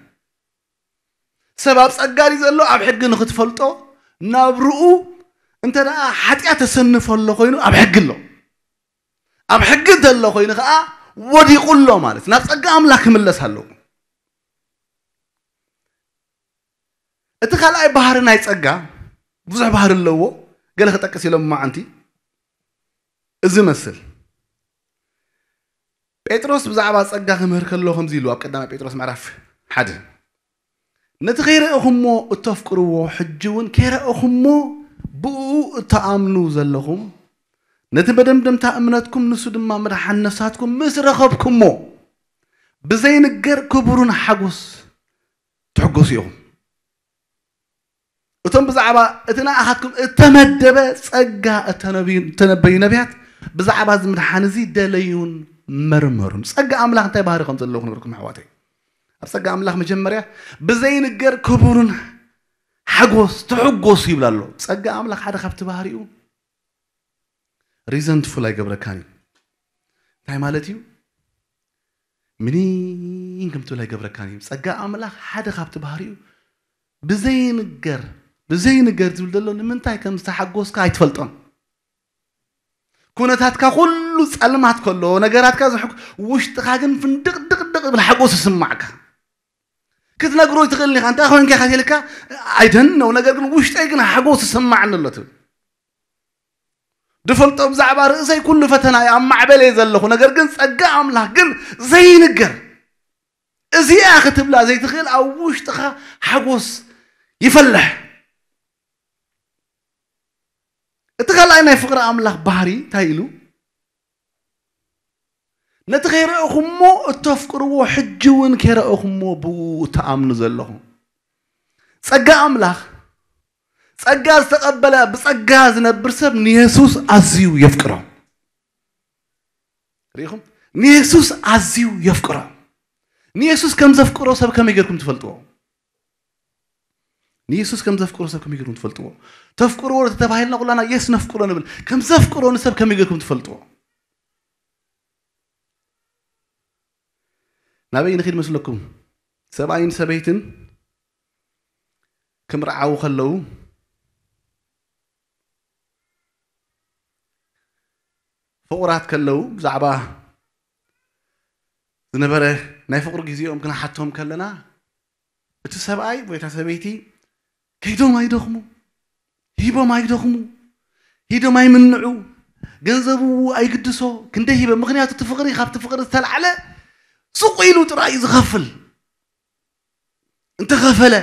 ሰብ ኣብ ጸጋ ድዩ ዘሎ ኣብ ሕጊ ንኽትፈልጦ ናብርኡ እንተ ደኣ ሓጢኣት ተሰንፎ ኣሎ ኮይኑ ኣብ ሕጊ ኣሎ። ኣብ ሕጊ እንተሎ ኮይኑ ኸዓ ወዲቑ ኣሎ ማለት ናብ ጸጋ ኣምላኽ ክምለስ ኣለዎ። እቲ ካልኣይ ባህሪ ናይ ጸጋ ብዙሕ ባህሪ ኣለዎ። ገለ ክጠቅስ ኢሎም ማዓንቲ እዚ መስል ጴጥሮስ ብዛዕባ ጸጋ ክምህር ከሎ ከምዚ ኢሉ ኣብ ቀዳማይ ጴጥሮስ ምዕራፍ ሓደ ነቲ ከይረእኹሞ እተፍቅርዎ ሕጂ እውን ከይረእኹሞ ብእኡ እተኣምኑ ዘለኹም ነቲ መደምደምታ እምነትኩም ንሱ ድማ መድሓን ነፍሳትኩም ምስ ረኸብኩሞ ብዘይንገር ክቡርን ሓጎስ ትሕጎሱ ኢኹም። እቶም ብዛዕባ እቲ ንኣኻትኩም እተመደበ ጸጋ እተነብዩ- እተነበዩ ነቢያት ብዛዕባ እዚ ምድሓን እዚ ደለዩን መርመሩን። ጸጋ ኣምላኽ እንታይ ባህሪ ከም ዘለዎ ክነግርኩም ኣሕዋተይ። ኣብ ጸጋ ኣምላኽ መጀመርያ ብዘይንገር ክቡርን ሓጎስ ትሕጎሱ ይብል ኣሎ። ጸጋ ኣምላኽ ሓደ ካብቲ ባህሪኡ ሪዘንትፉል ኣይገብረካን እዩ። እንታይ ማለት እዩ? ምኒን ከም ትብል ኣይገብረካን እዩ። ጸጋ ኣምላኽ ሓደ ካብቲ ባህሪኡ ብዘይንገር ብዘይንገር ዝብል ዘሎ ንምንታይ ከም ዝተሓጎስካ ኣይትፈልጦን። ኩነታትካ ኩሉ ጸልማት ከሎ ነገራትካ ዝሕኩ ውሽጥኻ ግን ፍንድቕ ድቕ ድቕ ዝብል ሓጎስ ይስማዕካ። ክትነግሮ ይትኽእል ኢኻ እንታይ ኮይንካ ኢኻ ኢልካ ኣይደነው ነገር ግን ውሽጠይ ግን ሓጎስ ይስማዕኒ ኣሎ ትብል። ድፈልጦ ብዛዕባ ርእሰይ ኩሉ ፈተና እየ ኣብ ማዕበል እየ ዘለኹ ነገር ግን ጸጋ ኣምላኽ ግን ዘይንገር እዚኣ ክትብላ ዘይትኽእል ኣብ ውሽጥኻ ሓጎስ ይፈልሕ። እቲ ካልኣይ ናይ ፍቕሪ ኣምላኽ ባህሪ እንታይ ኢሉ? ነቲ ከይረእኹሞ እተፍቅርዎ ሕጂ እውን ከይረእኹሞ ብኡ እተኣምኑ ዘለኹም ጸጋ ኣምላኽ ጸጋ ዝተቐበለ ብጸጋ ዝነብር ሰብ ንየሱስ ኣዝዩ የፍቅሮ። ርኢኹም? ንየሱስ ኣዝዩ የፍቅሮ። ንየሱስ ከም ዘፍቅሮ ሰብ ከመይ ጌርኩም ትፈልጥዎ? ንየሱስ ከም ዘፍቅሮ ሰብ ከመይ ጌርኩም ትፈልጥዎ? ተፍቅርዎ ተተባሂልና ኩላና የስ ነፍቅሮ ንብል። ከም ዘፍቅሮ ንሰብ ከመይ ጌርኩም ትፈልጥዎ? ናበይ ንኺድ መስለኩም? ሰብኣይን ሰበይትን ክምርዓዉ ከለዉ ፍቑራት ከለዉ ብዛዕባ ዝነበረ ናይ ፍቕሪ ግዜኦም ክንሓቶም ከለና እቲ ሰብኣይ ወይ እታ ሰበይቲ ከይዶም ኣይደኽሙ፣ ሂቦም ኣይደኽሙ፣ ሂዶም ኣይምንዑ፣ ገንዘቡ ኣይግድሶ፣ ክንደይ ሂበ። ምኽንያቱ እቲ ፍቕሪ ካብቲ ፍቕሪ ዝተላዕለ ሱቕ ኢሉ ጥራይ እዩ ዝኸፍል። እንተኸፈለ፣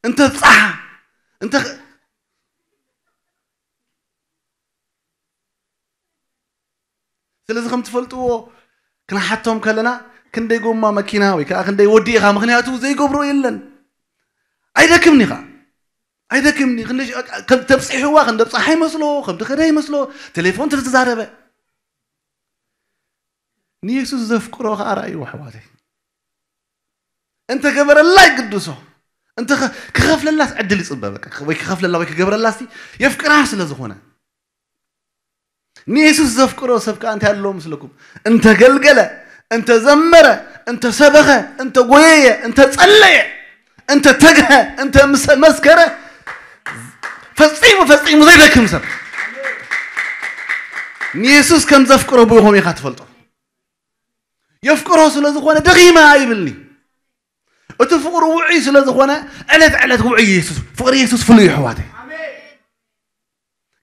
እንተብፅሓ፣ እንተ ስለዚ ከም ትፈልጥዎ ክንሓቶም ከለና ክንደይ ጎማ መኪና ወይ ከዓ ክንደይ ወዲ ኢኻ ምክንያቱ ዘይገብሮ የለን ኣይደክምን ኢኻ ኣይደክምን ከም ተብፅሕዋ ከም ደብፅሓ ይመስሎ ከም ድኸደ ይመስሎ ቴሌፎን ትዝዛረበ ንየሱስ ዘፍቅሮ ከዓ ርኣይዎ ኣሕዋተይ እንተ ገበረላ ይግድሶ እንተ ክኸፍለላስ ዕድል ይፅበ በቃ ወይ ክኸፍለላ ወይ ክገብረላስ የፍቅራ ስለ ዝኾነ ንየሱስ ዘፍቅሮ ሰብ ከዓ እንታይ ኣለዎ ምስለኩም እንተገልገለ እንተዘመረ እንተሰበኸ እንተጎየየ እንተፀለየ እንተተግሀ እንተመስከረ ፈፂሙ ፈፂሙ ዘይደክም ሰብ ንየሱስ ከም ዘፍቅሮ ብኢኹም ኢኻ ትፈልጦ የፍቅሮ ስለ ዝኾነ ደኺመ ኣይብልኒ እቲ ፍቕሩ ውዑይ ስለ ዝኾነ ዕለት ዕለት ውዑይ የሱስ ፍቕሪ የሱስ ፍሉይ ይሕዋተይ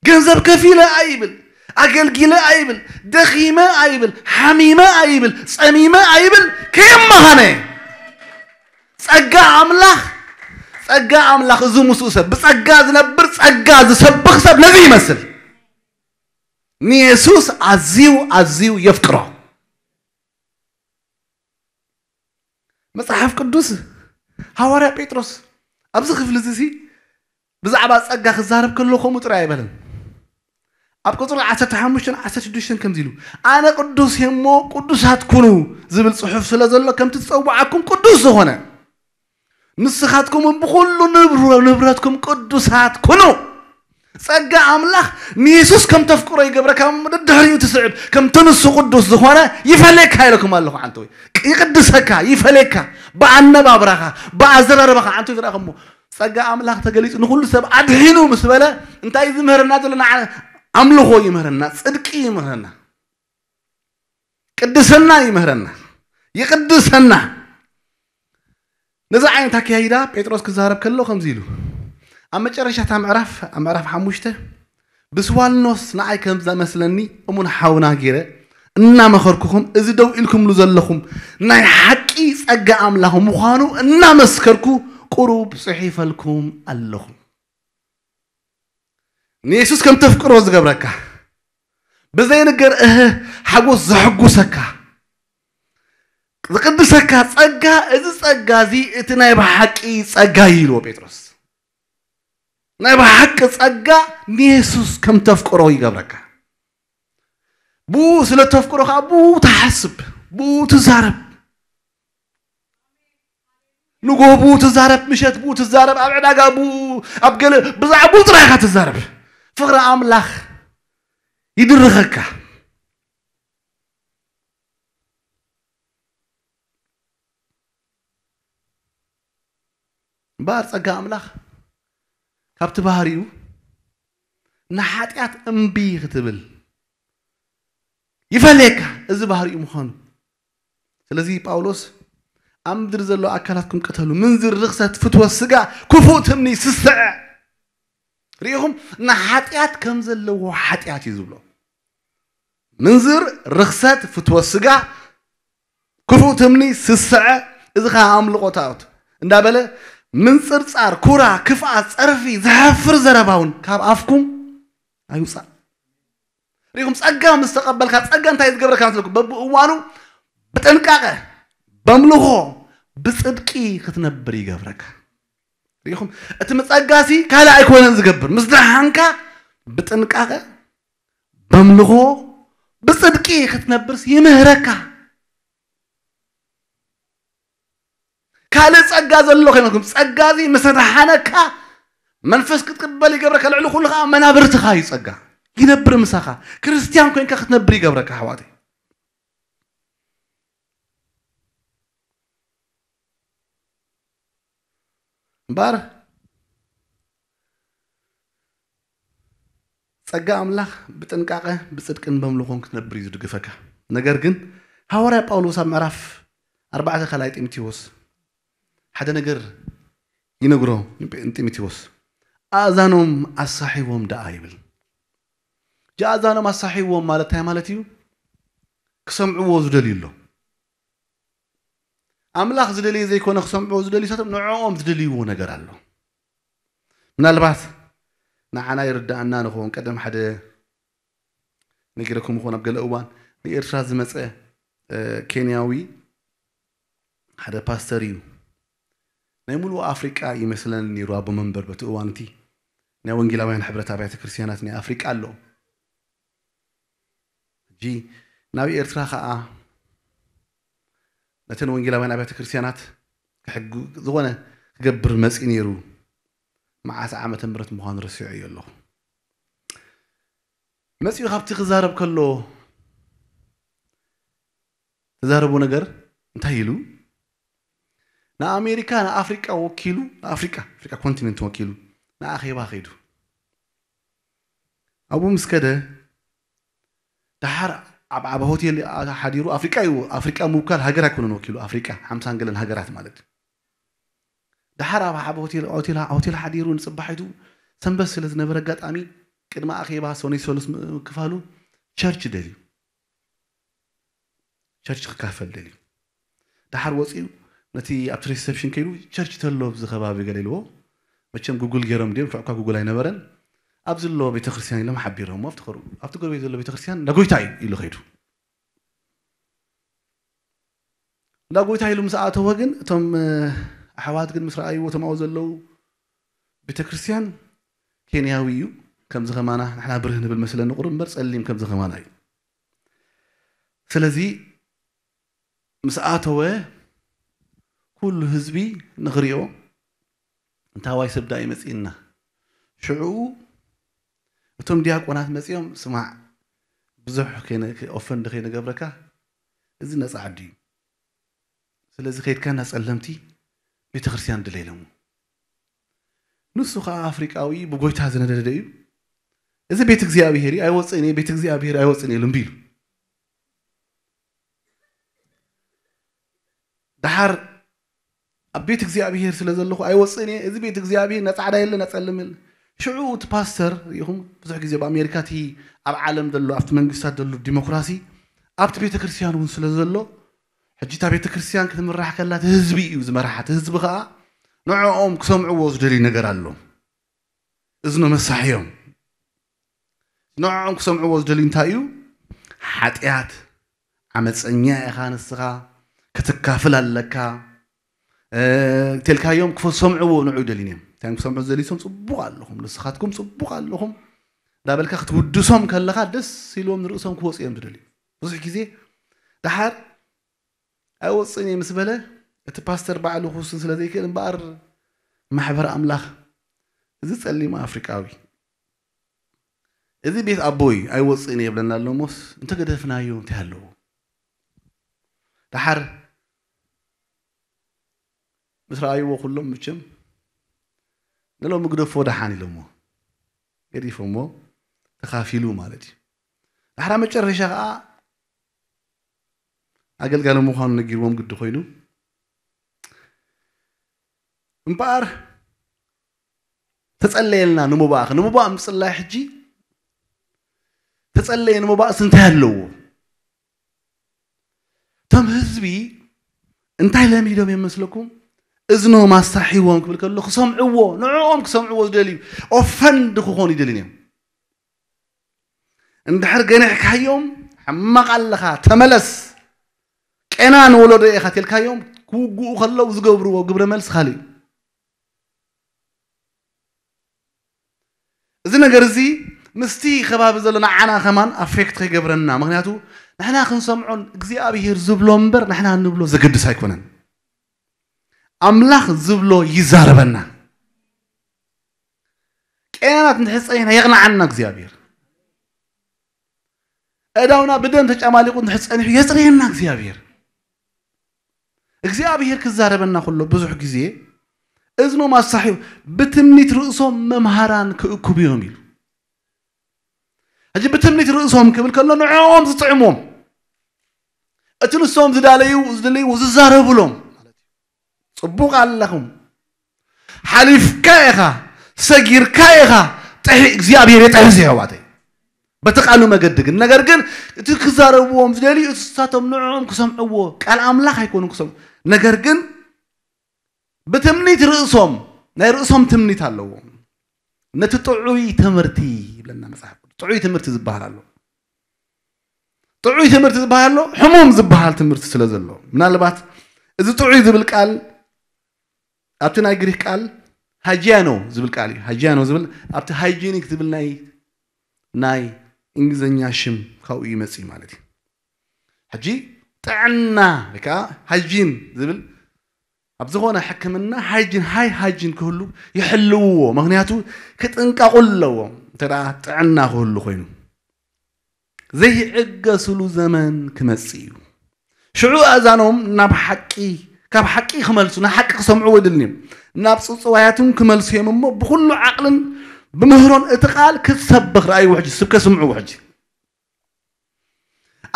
ገንዘብ ከፊለ ኣይብል ኣገልጊለ ኣይብል ደኺመ ኣይብል ሓሚመ ኣይብል ጸሚመ ኣይብል ከየማኻነ ጸጋ ኣምላኽ ጸጋ ኣምላኽ እዚ ምስኡ ሰብ፣ ብጸጋ ዝነብር፣ ጸጋ ዝሰብኽ ሰብ ነዚ ይመስል። ንየሱስ ኣዝዩ፣ ኣዝዩ የፍቅሮ። መጽሓፍ ቅዱስ፣ ሃዋርያ ጴጥሮስ ኣብዚ ክፍሊ እዚ ሲ ብዛዕባ ጸጋ ክዛረብ ከሎ ከምኡ ጥራይ ኣይበለን። ኣብ ቁጽሪ ዓሰርተ ሓሙሽተን ዓሰርተ ሽዱሽተን ከምዚ ኢሉ፣ "ኣነ ቅዱስ እየ እሞ ቅዱሳት ኩኑ" ዝብል ጽሑፍ ስለ ዘሎ፣ ከምቲ ዝጸውዓኩም ቅዱስ ዝኾነ፣ ንስኻትኩም እውን ብኹሉ ንብሩ-፣ ንብረትኩም ቅዱሳት ኩኑ። ጸጋ ኣምላኽ ንየሱስ ከም ተፍቅሮ ይገብረካ፣ ደድሕሪኡ ትስዕብ፣ ከምቲ ንሱ ቅዱስ ዝኾነ ይፈለየካ ኢለኩም ኣለኹ። ዓንተወይ ይቅድሰካ፣ ይፈለየካ፣ ብኣነባብራኻ፣ ብኣዘራርባኻ። ዓንተወይ ዝረኣኹሞ፣ ጸጋ ኣምላኽ ተገሊጹ ንኹሉ ሰብ ኣድሒኑ ምስ በለ፣ እንታይ ዝምህረና ዘሎ? ንዓ-፣ ኣምልኾ ይምህረና፣ ጽድቂ ይምህረና፣ ቅድስና ይምህረና፣ ይቅድሰና። ነዚ ዓይነት ኣካያይዳ ጴጥሮስ ክዛረብ ከሎ ከምዚ ኢሉ፣ ኣብ መጨረሻታ ምዕራፍ፣ ኣብ ምዕራፍ ሓሙሽተ፣ "ብስዋልኖስ ንዓይ ከም ዘመስለኒ እሙን ሓውና ገይረ እናመኸርኩኹም፣ እዚ ደው ኢልኩምሉ ዘለኹም ናይ ሓቂ ጸጋ ኣምላኽ ምዃኑ እናመስከርኩ ቁሩብ ጽሒፈልኩም ኣለኹ።" ንየሱስ ከም ተፍቅሮ ዝገብረካ፣ ብዘይንገር እህ ሓጎስ ዘሐጉሰካ፣ ዝቅድሰካ ጸጋ፣ እዚ ጸጋ እዚ እቲ ናይ ብሓቂ ጸጋ እዩ ኢልዎ ጴጥሮስ። ናይ ብሓቂ ጸጋ ንየሱስ ከም ተፍቅሮ ይገብረካ። ብኡ ስለ ተፍቅሮ ከኣ ብኡ ትሓስብ፣ ብኡ ትዛረብ። ንጎሆ ብኡ ትዛረብ፣ ምሸት ብኡ ትዛረብ፣ ኣብ ዕዳጋ ብኡ፣ ኣብ ገለ ብዛዕባኡ ጥራይ ኢኻ ትዛረብ። ፍቕሪ ኣምላኽ ይድርኸካ። እምበኣር ጸጋ ኣምላኽ ካብቲ ባህሪኡ ንሓጢኣት እምቢ ክትብል ይፈለየካ፣ እዚ ባህሪኡ ምዃኑ። ስለዚ ጳውሎስ፣ "ኣብ ምድሪ ዘሎ ኣካላትኩም ቅተሉ፣ ምንዝር፣ ርኽሰት፣ ፍትወት ስጋ፣ ክፉእ ትምኒ፣ ስስዐ"፣ ርኢኹም፣ ንሓጢኣት ከም ዘለዎ ሓጢኣት እዩ ዝብሎ። ምንዝር፣ ርኽሰት፣ ፍትወት ስጋ፣ ክፉእ ትምኒ፣ ስስዐ፣ እዚ ኸዓ ኣምልኾ ጣኦት እንዳበለ፣ ምንጽርጻር፣ ኩራ፣ ክፍኣት፣ ጸርፊ፣ ዘሕፍር ዘረባ እውን ካብ ኣፍኩም ኣይውጻእ። ርኢኹም፣ ጸጋ ምስ ተቐበልካ፣ ጸጋ እንታይ ዝገብረካ መስለኩም? በብእዋኑ ብጥንቃቐ፣ በምልኾ፣ ብጽድቂ ክትነብር ይገብረካ። ርኢኹም፣ እቲ ምጸጋሲ ካልእ ኣይኮነን ዝገብር። ምስ ደሓንካ ብጥንቃቐ፣ በምልኾ፣ ብጽድቂ ክትነብርስ ይምህረካ። ካልእ ጸጋ ዘሎ ከይመስለኩም፣ ጸጋ እዚ ምስ ኣድሓነካ መንፈስ ክትቅበል ይገብረካ፣ ልዕሊ ኩሉ ከኣ መናብርትኻ እዩ ጸጋ። ይነብር ምሳኻ። ክርስትያን ኮይንካ ክትነብር ይገብረካ፣ ኣሕዋተይ። እምበኣር ጸጋ ኣምላኽ ብጥንቃቐ፣ ብጽድቅን በምልኾን ክትነብር እዩ ዝድግፈካ። ነገር ግን ሃዋርያ ጳውሎስ ኣብ ምዕራፍ ኣርባዕተ ካልኣይ ጢሞቴዎስ ሓደ ነገር ይነግሮ ንጢሞቴዎስ፣ "ኣእዛኖም ኣሳሒዎም ደኣ" ይብል። "ኣእዛኖም ኣሳሒዎም" ማለት እንታይ ማለት እዩ? ክሰምዕዎ ዝደልዩ ኣሎ። ኣምላኽ ዝደልዮ ዘይኮነ ክሰምዕዎ ዝደልዩ፣ ንሳቶም ንዕኦም ዝደልይዎ ነገር ኣሎ። ምናልባት ንዓና ይርድኣና ንኸውን። ቀደም ሓደ ነጊረኩም ይኸውን፣ ኣብ ገለ እዋን ንኤርትራ ዝመጸ፣ እ፣ ኬንያዊ ሓደ ፓስተር እዩ። ናይ ሙሉእ ኣፍሪቃ ይመስለኒ ነይሩ ኣቦ መንበር በቲ እዋን እቲ ናይ ወንጌላውያን ሕብረት ኣብያተ ክርስትያናት ናይ ኣፍሪቃ ኣሎ። ሕጂ ናብ ኤርትራ ኸኣ ነተን ወንጌላውያን ኣብያተ ክርስትያናት ክሕግ-፣ ዝኾነ ክገብር መጺኡ ነይሩ። መዓስ ዓመተ ምህረት ምዃኑ ረሲዐዮ ኣለኹ። መጺኡ ካብቲ ክዛረብ ከሎ ተዛረቦ ነገር እንታይ ኢሉ? ንኣሜሪካ ንኣፍሪቃ ወኪሉ፣ ንኣፍሪቃ፣ ኣፍሪቃ ኮንቲነንት ወኪሉ ንኣኼባ ከይዱ። ኣብኡ ምስ ከደ፣ ደሓር ኣብ ዓቢ ሆቴል ሓዲሩ፣ ኣፍሪቃ እዩ፣ ኣፍሪቃ ምውካል ሃገር ኣይኮነን ወኪሉ፣ ኣፍሪቃ ሓምሳን ገለን ሃገራት ማለት እዩ። ደሓር ኣብ ዓቢ ሆቴል፣ ሆቴል፣ ሆቴል ሓዲሩ ንጽባሒቱ ሰንበት ስለ ዝነበረ ኣጋጣሚ ቅድሚ ኣኼባ ሰኑይ ሰሉስ ምክፋሉ ቸርች ደልዩ። ቸርች ክካፈል ደልዩ። ደሓር ወጺኡ ነቲ ኣብቲ ሪሰፕሽን ከይዱ ቸርች ተሎ ኣብዚ ከባቢ ገለ ኢልዎ መቸም ጉግል ገይሮም ድዮም ሽዑ እኳ ጉግል ኣይነበረን። ኣብዚ ዘሎ ቤተክርስትያን ኢሎም ሓቢሮም ኣብቲ ከሩ ኣብቲ ጎረቤት ዘሎ ቤተክርስትያን ንጎይታ እዩ ኢሉ ከይዱ። እንዳ ጎይታ ኢሉ ምስ ኣተወ ግን እቶም ኣሕዋት ግን ምስ ረኣይዎ እቶም ኣብኡ ዘለዉ ቤተክርስትያን ኬንያዊ እዩ። ከምዚ ከማና ንሕና ብርህ ንብል መስለኒ ቁሩብ እምበር ጸሊም ከምዚ ከማና እዩ። ስለዚ ምስ ኣተወ ኩሉ ህዝቢ ንኽሪኦ እንታዋይ ሰብ ዳኣ ይመጽእና። ሽዑ እቶም ዲያቆናት መጺኦም ስማዕ ብዙሕ ኦፈንድ ከይነገብረካ እዚ ነጻ ዓዲ እዩ። ስለዚ ከይድካ እና ጸለምቲ ቤተክርስትያን ድለ ኢሎሞ። ንሱ ከዓ ኣፍሪቃዊ ብጎይታ ዝነደደ እዩ። እዚ ቤት እግዚኣብሔር እዩ ኣይወፅእን እየ ቤት እግዚኣብሔር ኣይወፅእን እየ ልምቢ ኢሉ። ደሓር ኣብ ቤት እግዚኣብሔር ስለ ዘለኹ ኣይወፅእን እየ። እዚ ቤት እግዚኣብሔር ነፃዕዳ የለ ነፀልም የለ። ሽዑ እቲ ፓስተር ሪኢኹም ብዙሕ ግዜ ኣብ ኣሜሪካ እቲ ኣብ ዓለም ዘሎ ኣብቲ መንግስታት ዘሎ ዲሞክራሲ ኣብቲ ቤተ ክርስቲያን እውን ስለ ዘሎ ሕጂ እታ ቤተ ክርስቲያን ክትምራሕ ከላ እቲ ህዝቢ እዩ ዝመርሓ። እቲ ህዝቢ ከዓ ንዕኦም ክሰምዕዎ ዝደልዩ ነገር ኣሎ። እዝኖ መሳሕዮም ንዕኦም ክሰምዕዎ ዝደልዩ እንታይ እዩ? ሓጢኣት ዓመፀኛ ኢኻ ንስኻ ክትካፍል ኣለካ። ተልካዮም ክሰምዕዎ ንዑ ይደልዩን እዮም። እንታይ ክሰምዑ ዝደልዩ? ሶም ፅቡቕ ኣለኹም፣ ንስኻትኩም ፅቡቕ ኣለኹም እንዳበልካ ክትውድሶም ከለኻ ደስ ኢልዎም ንርእሶም ክወፁ እዮም ዝደልዩ። ብዙሕ ግዜ ደሓር ኣይወፅን እየ ምስ በለ እቲ ፓስተር ባዕሉ ክውስን ስለ ዘይክእል እምበኣር ማሕበር ኣምላኽ እዚ ፀሊም ኣፍሪቃዊ እዚ ቤት ኣቦይ ኣይወፅን እየ ይብለና ኣሎ። እሞስ እንተገደፍናዮ እንታይ ኣለዎ? ደሓር ምስ ረኣይዎ ኩሎም ምችም ንሎም ግደፎ ደሓን ኢሎሞ ገዲፎሞ ተኻፊሉ ማለት እዩ። ዳሕራ መጨረሻ ከዓ ኣገልጋሊ ምዃኑ ነጊርዎም ግዲ ኮይኑ እምበኣር ተጸለየልና ንምባእኽ ንምባእ ምጽላይ ሕጂ ተጸለየ ንምባእስ እንታይ ኣለዎ? እቶም ህዝቢ እንታይ ለሚዶም እዮም መስለኩም? እዝኖም ኣሳሒዎም ክብል ከሎ ክሰምዕዎ ንዕኦም ክሰምዕዎ ዝደልዩ ኦፈንድ ክኾኑ ይደልን እዮም። እንድሕር ገኒሕካዮም ሕማቕ ኣለኻ ተመለስ። ቄና ንወለዶ ኢኻ ተልካዮም ክውግኡ ከለዉ ዝገብርዎ ግብረ መልሲ ካልእ እዩ። እዚ ነገር እዚ ምስቲ ከባቢ ዘሎ ንዓና ከማን ኣፌክት ከይገብረና። ምክንያቱ ንሕና ክንሰምዖን እግዚኣብሄር ዝብሎ እምበር ንሕና እንብሎ ዘገድስ ኣይኮነን። ኣምላኽ ዝብሎ ይዛረበና። ቄናናት እንድሕር ጸኒሕና የቕንዓና እግዚኣብሄር። ኣእዳውና ብደም ተጨማሊቑ እንድሕር ጸኒሑ የጽርየና እግዚኣብሄር። እግዚኣብሄር ክዛረበና ከሎ ብዙሕ ግዜ እዝኖም ኣሳሒቡ ብትምኒት ርእሶም መምሃራን ክእክቡ እዮም ኢሉ። ሕጂ ብትምኒት ርእሶም ክብል ከሎ ንዕኦም ዝጥዕሞም እቲ ንሶም ዝዳለዩ ዝድልይዎ ዝዛረቡሎም ማለት እዩ። ጽቡቕ ኣለኹም ሓሊፍካ ኢኻ ሰጊርካ ኢኻ ጥሒ እግዚኣብሔር የጥሕስ የሕዋተይ በቲ ቃሉ መገዲ ግን ነገር ግን እቲ ክዛረብዎም ዝደልዩ እቲ ንሳቶም ንዕኦም ክሰምዕዎ ቃል ኣምላኽ ኣይኮኑን ክሰምዑ ነገር ግን ብትምኒት ርእሶም ናይ ርእሶም ትምኒት ኣለዎም ነቲ ጥዑይ ትምህርቲ ይብለና መጽሓፍ ጥዑይ ትምህርቲ ዝበሃል ኣሎ ጥዑይ ትምህርቲ ዝበሃል ኣሎ ሕሙም ዝበሃል ትምህርቲ ስለ ዘሎ ምናልባት እዚ ጥዑይ ዝብል ቃል ኣብቲ ናይ ግሪክ ቃል ሃጂያኖ ዝብል ቃል እዩ ሃጂያኖ ዝብል ኣብቲ ሃይጂኒክ ዝብል ናይ ናይ እንግሊዝኛ ሽም ካብኡ ይመጽእ ማለት እዩ ሕጂ ጥዕና ወይ ከዓ ሃይጂን ዝብል ኣብ ዝኾነ ሕክምና ሃይጂን ሃይ ሃይጂን ክህሉ ይሕልውዎ ምክንያቱ ክጥንቀቑ ኣለዎም እንተ ጥዕና ክህሉ ኮይኑ ዘይዕገስሉ ዘመን ክመጽእ እዩ ሽዑ ኣእዛኖም ናብ ሓቂ ካብ ሓቂ ክመልሱ ንሓቂ ክሰምዑ ወድልኒ ናብ ጽውጽዋያትም ክመልሱ እዮም እሞ ብኩሉ ዓቕልን ብምህሮን እቲ ቃል ክትሰብኽ ረኣይዎ ሕጂ ስብከ ስምዕዎ ሕጂ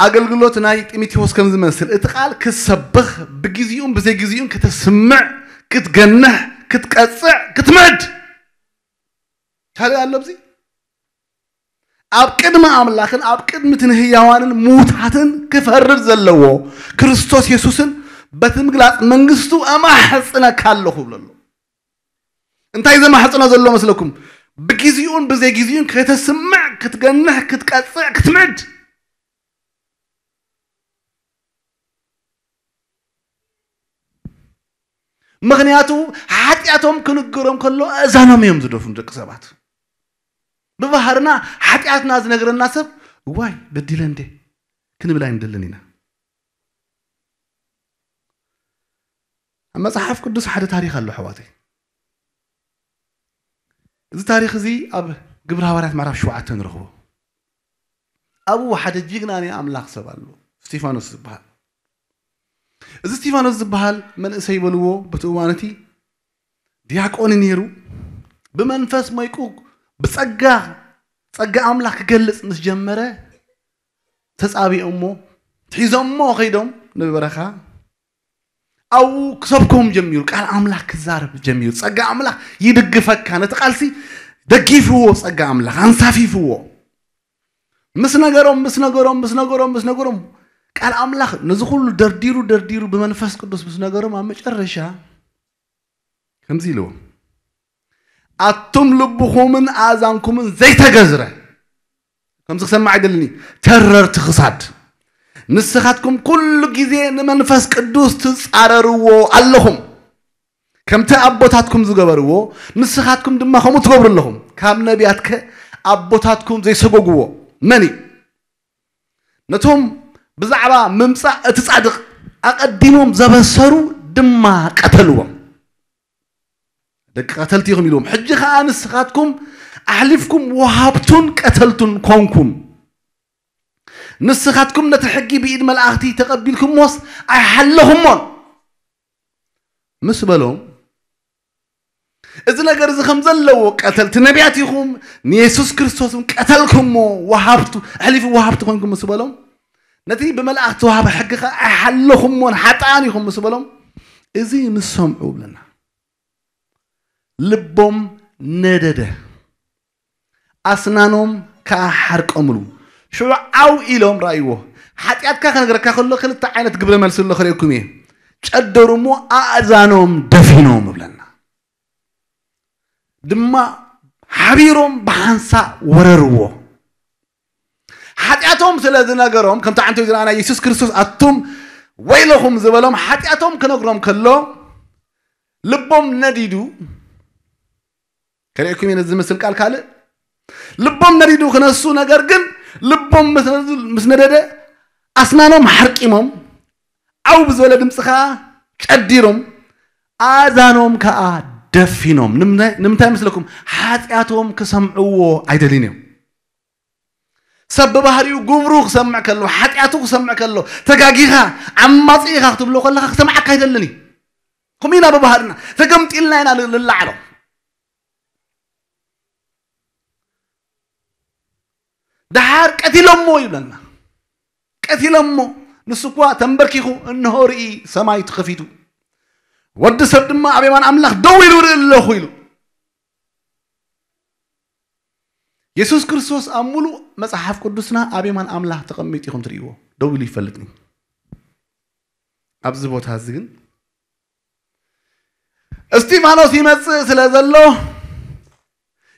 ኣገልግሎት ናይ ጢሞቴዎስ ከም ዝመስል እቲ ቃል ክትሰብኽ ብግዜኡን ብዘይ ግዜኡን ከተስምዕ ክትገንሕ ክትቀጽዕ ክትምዕድ ካልእ ኣሎ ኣብዚ ኣብ ቅድሚ ኣምላኽን ኣብ ቅድሚ ትንህያዋንን ምዉታትን ክፈርድ ዘለዎ ክርስቶስ የሱስን በቲ ምግላጽ መንግስቱ ኣማሕጽነካ ኣለኹ ብሎ ኣሎ እንታይ ዘማሕፅኖ ዘሎ መስለኩም? ብግዜኡን ብዘይ ግዜኡን ከተስምዕ፣ ክትገንሕ፣ ክትቀፅዕ፣ ክትምዕድ። ምኽንያቱ ሓጢኣቶም ክንገሮም ከሎ ኣእዛኖም እዮም ዝደፍኑ ደቂ ሰባት። ብባህርና ሓጢኣትና ዝነግረና ሰብ ዋይ በዲለ እንዴ ክንብል ኣይንደልን ኢና። ኣብ መጽሓፍ ቅዱስ ሓደ ታሪኽ ኣሎ ኣሕዋተይ። እዚ ታሪኽ እዚ ኣብ ግብረ ሃዋርያት ምዕራፍ ሸውዓተ ንረኽቦ። ኣብኡ ሓደ ጅግና ናይ ኣምላኽ ሰብ ኣሎ፣ እስጢፋኖስ ዝበሃል። እዚ እስጢፋኖስ ዝበሃል መንእሰይ በልዎ፣ በቲ እዋን እቲ ዲያቆን ነይሩ። ብመንፈስ መይቁ ብጸጋ፣ ጸጋ ኣምላኽ ክገልጽ ምስ ጀመረ፣ ተጻቢኦሞ፣ ሒዞሞ ኸይዶም ንበረኻ። ኣብኡ ክሰብኮም ጀሚሩ፣ ቃል ኣምላኽ ክዛረብ ጀሚሩ። ጸጋ ኣምላኽ ይድግፈካ፣ ነቲ ቃልሲ ደጊፍዎ፣ ጸጋ ኣምላኽ ኣንሳፊፍዎ። ምስ ነገሮም፣ ምስ ነገሮም፣ ምስ ነገሮም፣ ምስ ነገሮም፣ ቃል ኣምላኽ ነዚ ኩሉ ደርዲሩ፣ ደርዲሩ ብመንፈስ ቅዱስ ምስ ነገሮም፣ ኣብ መጨረሻ ከምዚ ኢልዎም፣ ኣቱም ልብኹምን ኣእዛንኩምን ዘይተገዝረ፣ ከምዚ ክሰማዕ ኣይደልን እዩ፣ ተረርቲ ክሳድ፣ ንስኻትኩም ኩሉ ግዜ ንመንፈስ ቅዱስ ትጻረርዎ ኣለኹም። ከምቲ ኣቦታትኩም ዝገበርዎ፣ ንስኻትኩም ድማ ከምኡ ትገብሩ ኣለኹም። ካብ ነቢያትከ ኣቦታትኩም ዘይሰጎግዎ መን እዩ? ነቶም ብዛዕባ ምምጻእ እቲ ጻድቕ ኣቐዲሞም ዘበሰሩ ድማ ቀተልዎም። ደቂ ቀተልቲ ኢኹም ኢልዎም። ሕጂ ኸኣ ንስኻትኩም ኣሕሊፍኩም ወሃብቱን ቀተልቱን ኮንኩም። ንስኻትኩም ነቲ ሕጊ ብኢድ መላእኽቲ ተቐቢልኩሞስ ኣይሓለኹሞን ምስ በሎም፣ እዚ ነገር እዚ ከም ዘለዎ ቀተልቲ ነቢያት ኢኹም፣ ንየሱስ ክርስቶስ እውን ቀተልኩሞ፣ ወሃብቱ፣ ኣሕሊፉ ወሃብቲ ኮንኩም ምስ በሎም፣ ነቲ ብመላእኽቲ ተዋህበ ሕጊ ኸኣ ኣይሓለኹሞን፣ ሓጥኣን ኢኹም ምስ በሎም፣ እዚ ምስ ሰምዑ ብለና፣ ልቦም ነደደ፣ ኣስናኖም ከኣ ሓርቀምሉ። ሽዑ ዓው ኢሎም ረኣይዎ። ሓጢኣትካ ክነግረካ ከሎ ክልተ ዓይነት ግብረ መልሲ ኣሎ ክርእየኩም እየ። ጨደሩ እሞ ኣእዛኖም ደፊኖም እብለና። ድማ ሓቢሮም ብሓንሳእ ወረርዎ። ሓጢኣቶም ስለ ዝነገሮም፣ ከምቲ ዓንቶ ዝረኣና የሱስ ክርስቶስ ኣቱም ወይለኹም ዝበሎም ሓጢኣቶም ክነግሮም ከሎ ልቦም ነዲዱ። ከርእየኩም እየ ነዚ ዝመስል ቃል ካልእ። ልቦም ነዲዱ ክነሱ፣ ነገር ግን ልቦም ምስ ነዱ-፣ ምስ ነደደ ኣስናኖም ሓርቂሞም፣ ዓው ብዝበለ ድምፂ ከዓ ጨዲሮም፣ ኣእዛኖም ከዓ ደፊኖም። ንምንታይ፣ ንምንታይ መስለኩም? ሓጢኣቶም ክሰምዕዎ ኣይደልዩን እዮም። ሰብ ብባህሪኡ ግብሩ ክሰምዕ ከሎ፣ ሓጢኣቱ ክሰምዕ ከሎ፣ ተጋጊኻ፣ ዓማጺ ኢኻ ክትብሎ ከለኻ ክሰምዓካ ኣይደልን እዩ። ከምኡ ኢና ብባህርና፣ ተገምጢልና ኢና ን-፣ ንላዕሎ። ደሓር ቀቲሎሞ ይብለና። ቀቲሎሞ፣ ንሱ እኳ ተንበርኪኹ፣ እንሆ ርኢ ሰማይ ተኸፊቱ፣ ወዲ ሰብ ድማ ኣብ የማን ኣምላኽ ደው ኢሉ ርኢ ኣለኹ ኢሉ። የሱስ ክርስቶስ ኣብ ሙሉእ መጽሓፍ ቅዱስና ኣብ የማን ኣምላኽ ተቐሚጡ ኢኹም ትርእይዎ። ደው ኢሉ ይፈልጥ እዩ። ኣብዚ ቦታ እዚ ግን እስጢፋኖስ ይመጽእ ስለ ዘሎ፣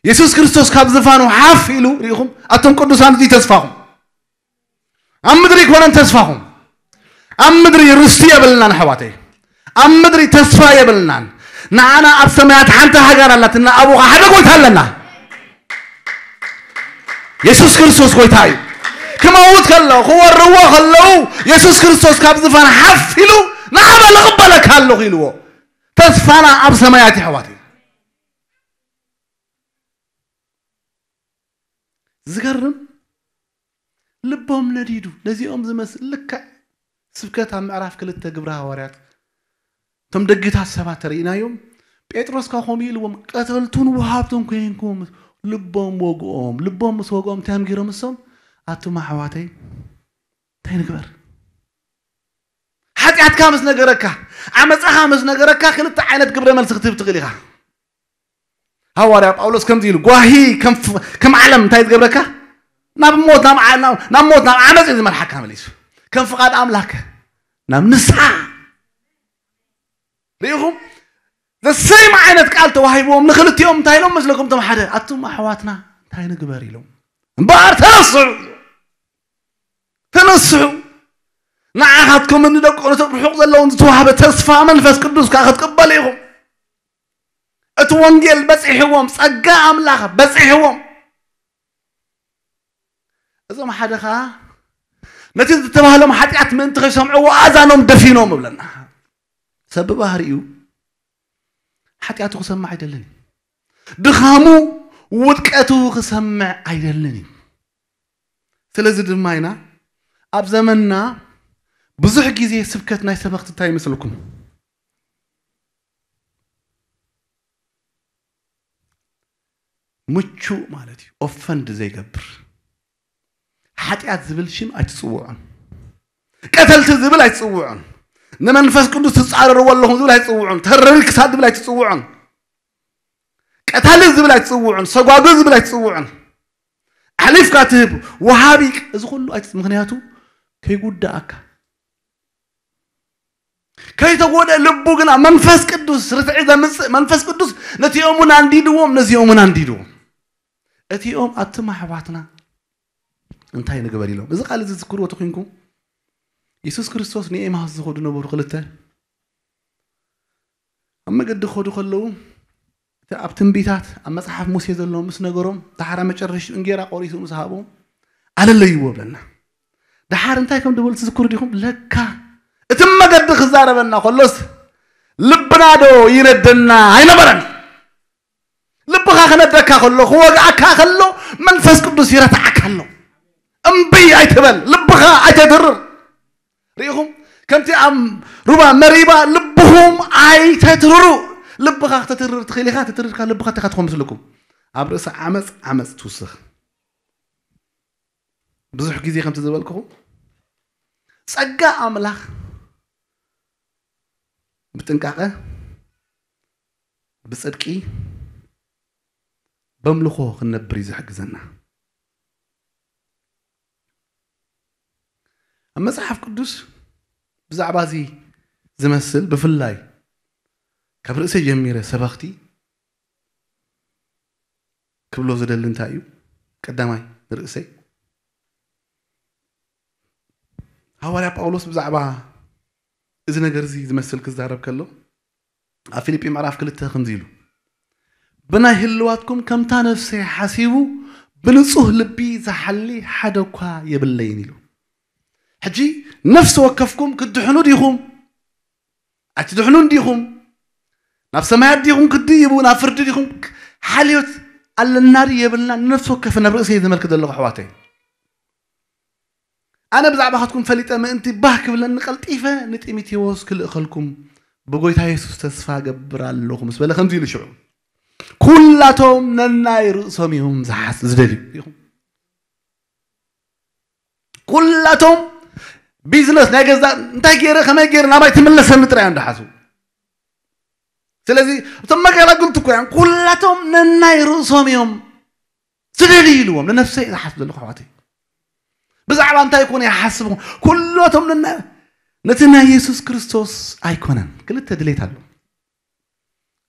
የሱስ ክርስቶስ ካብ ዝፋኑ ሓፍ ኢሉ፣ ርኢኹም፣ ኣቱም ቅዱሳን፣ እዚ ተስፋኹም። ኣብ ምድሪ ኣይኮነን ተስፋኹም። ኣብ ምድሪ ርስቲ የብልናን፣ ኣሕዋተይ። ኣብ ምድሪ ተስፋ የብልናን። ንዓና ኣብ ሰማያት ሓንቲ ሃገር ኣላትና፣ ኣብኡ ኸዓ ሓደ ጎይታ ኣለና። የሱስ ክርስቶስ ጎይታ እዩ። ክመውት ከሎ፣ ክወርዎ ከለዉ፣ የሱስ ክርስቶስ ካብ ዝፋን ሓፍ ኢሉ፣ "ንዓ በል እቕበለካ ኣለኹ" ኢልዎ። ተስፋና ኣብ ሰማያት፣ ኣሕዋተይ። ዝገርም፣ ልቦም ነዲዱ፣ ነዚኦም ዝመስል። ልክዕ ስብከት ኣብ ምዕራፍ ክልተ ግብረ ሃዋርያት፣ እቶም ደግታት ሰባት ተርእይናዮም። ጴጥሮስ ካብ ከምኡ ኢልዎም፣ "ቀተልቱን ወሃብቱን ኮይንኩም ልቦም ወግኦም።" ልቦም ምስ ወግኦም እንታይ እዮም ገይሮም እሶም? ኣቱም ኣሕዋተይ፣ እንታይ ንግበር? ሓጢኣትካ ምስ ነገረካ፣ ዓመፃኻ ምስ ነገረካ፣ ክልተ ዓይነት ግብረ መልሲ ክትህብ ትኽእል ኢኻ። ሃዋርያ ጳውሎስ ከምዚ ኢሉ፣ ጓሂ ከም ፍ-፣ ከም ዓለም እንታይ ዝገብረካ? ናብ ሞት፣ ናብ ዓ-፣ ናብ፣ ናብ ሞት፣ ናብ ዓመፅ እዩ ዝመርሓካ መሊሱ። ከም ፍቓድ ኣምላኽ ከ? ናብ ንስሓ። ርኢኹም? ዘሰይም ዓይነት ቃል ተዋሂብዎም ንክልቲኦም እንታይ ኢሎም መስለኩም? እቶም ሓደ ኣቱም ኣሕዋትና እንታይ ንግበር ኢሎም። እምበኣር ተነስሑ፣ ተነስሑ፣ ንዓኻትኩም ንደቁ ነቶም ርሑቕ ዘለውን ዝተዋህበ ተስፋ መንፈስ ቅዱስ ከዓ ክትቅበሉ ኢኹም። እቲ ወንጌል በፂሕዎም፣ ፀጋ ኣምላኽ በፂሕዎም። እዞም ሓደ ከዓ ነቲ ዝተባህሎም ሓጢኣት ምእንቲ ከይሰምዕዎ ኣእዛኖም ደፊኖም እብለና። ሰብ ብባህሪኡ ሓጢኣቱ ክሰምዕ ኣይደልን እዩ። ድኻሙ ውድቀቱ ክሰምዕ ኣይደልን እዩ። ስለዚ ድማ ኢና ኣብ ዘመንና ብዙሕ ግዜ ስብከት ናይ ሰበኽቲ እንታይ ይመስለኩም? ምቹእ ማለት እዩ። ኦፈንድ ዘይገብር ሓጢኣት ዝብል ሽም ኣይትፅውዖን። ቀተልቲ ዝብል ኣይትፅውዖን። ንመንፈስ ቅዱስ ትፃረርዎ ኣለኹም ዝብል ኣይትፅውዖን። ተረሪክሳ ዝብል ኣይትፅውዖን። ቀታሊ ዝብል ኣይትፅውዖን። ሰጓጉ ዝብል ኣይትፅውዖን። ኣሕሊፍካ ትህብ ወሃቢ እዚ ኩሉ ኣይትፅ ምክንያቱ ከይጉዳእካ ከይተጎደ ልቡ ግና መንፈስ ቅዱስ ርትዒ ዘምፅእ መንፈስ ቅዱስ ነቲኦምን ኣንዲድዎም ነዚኦምን ኣንዲድዎም። እቲኦም ኣቱም ኣሕዋትና እንታይ ንግበር ኢሎም። እዚ ቃል እዚ ዝዝክርዎ ተኮይንኩም የሱስ ክርስቶስ ንኤማሁስ ዝኸዱ ነበሩ ክልተ ኣብ መገዲ ክኸዱ ከለዉ እቲ ኣብ ትንቢታት ኣብ መጽሓፍ ሙሴ ዘሎ ምስ ነገሮም ዳሓር መጨረሽቱ እንጌራ ቆሪሱ ምስ ሃቦም ኣለለይዎ ብለና። ዳሓር እንታይ ከም ዝበሉ ትዝክሩ ዲኹም? ለካ እቲ መገዲ ክዛረበና ከሎስ ልብና ዶ ይነደና ኣይነበረን። ልብኻ ክነደካ ከሎ ክወግኣካ ከሎ መንፈስ ቅዱስ ይረትዓካ ኣሎ። እምቢ ኣይትበል፣ ልብኻ ኣይተድርር። ርኢኹም ከምቲ ኣብ ሩባ መሪባ ልብኹም ኣይተትርሩ። ልብኻ ክተትርር ትኽእል ኢኻ። ተትርርካ ልብኻ እንታይ ትኾን ምስልኩም ኣብ ርእሲ ዓመፅ ዓመፅ ትውስኽ። ብዙሕ ግዜ ከምቲ ዝበልኩኹም ጸጋ ኣምላኽ ብጥንቃቐ ብጽድቂ በምልኾ ክንነብር እዩ ዝሕግዘና። ኣብ መጽሓፍ ቅዱስ ብዛዕባ እዚ ዝመስል ብፍላይ ካብ ርእሰይ ጀሚረ ሰበኽቲ ክብሎ ዝደሊ እንታይ እዩ? ቀዳማይ ንርእሰይ ሃዋርያ ጳውሎስ ብዛዕባ እዚ ነገር እዚ ዝመስል ክዛረብ ከሎ ኣብ ፊልጲ ምዕራፍ ክልተ ከምዚ ኢሉ ብናይ ህልዋትኩም ከምታ ነፍሰይ ሓሲቡ ብንጹህ ልቢ ዝሓሊ ሓደ እኳ የብለይን ኢሉ። ሕጂ ነፍሲ ወከፍኩም ክትድሕኑ ዲኹም? ኣይትድሕኑን ዲኹም? ናብ ሰማያት ዲኹም ክትድይቡ ናብ ፍርዲ ዲኹም? ሓልዮት ኣለና ድዩ የብልና? ንነፍሲ ወከፍ ናብ ርእሰይ ዘመልክት ዘለኹ ኣሕዋተይ ኣነ ብዛዕባኻትኩም ፈሊጠ ምእንቲ ባህ ክብለኒ ቀልጢፈ ንጢሞቴዎስ ክልእኸልኩም ብጎይታ የሱስ ተስፋ ገብር ኣለኹ ምስ በለ ከምዚ ኢሉ ሽዑ ኩላቶም ነናይ ርእሶም እዮም ዝሓስ ዝደልዩ ኢኹም ኩላቶም ቢዝነስ ናይ ገዛ እንታይ ገይረ ከመይ ገይረ ናባይ ትምለሰኒ ጥራይ እዮም ዝሓስቡ ስለዚ እቶም መገላግልቲ እኮ እዮም ኩላቶም ነናይ ርእሶም እዮም ስደዱ ኢልዎም ንነፍሰይ ዝሓስብ ዘለኹ ኣሕዋተይ ብዛዕባ እንታይ ይኮነ ይሓስብ ኩሎቶም ነና ነቲ ናይ የሱስ ክርስቶስ ኣይኮነን ክልተ ድሌት ኣሎ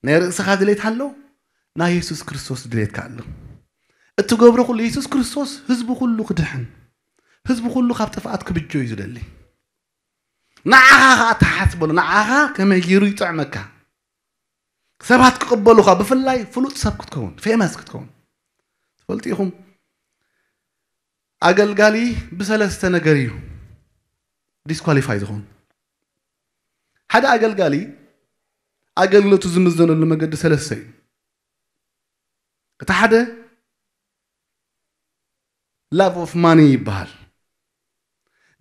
ናይ ርእስኻ ድሌት ኣሎ ናይ የሱስ ክርስቶስ ድሌትካ ኣሎ እትገብሮ ኩሉ የሱስ ክርስቶስ ህዝቡ ኩሉ ክድሕን ህዝቡ ኩሉ ካብ ጥፍኣት ክብጆ እዩ ዝደሊ ንዓኻ ኸዓ ተሓስበሉ ንዓኻ ከመይ ገይሩ ይጥዕመካ ሰባት ክቕበሉኻ ብፍላይ ፍሉጥ ሰብ ክትከውን ፌመስ ክትከውን ትፈልጡ ኢኹም ኣገልጋሊ ብሰለስተ ነገር እዩ ዲስኳሊፋይ ዝኸውን ሓደ ኣገልጋሊ ኣገልግሎቱ ዝምዘነሉ መገዲ ሰለስተ እዩ እቲ ሓደ love of money ይበሃል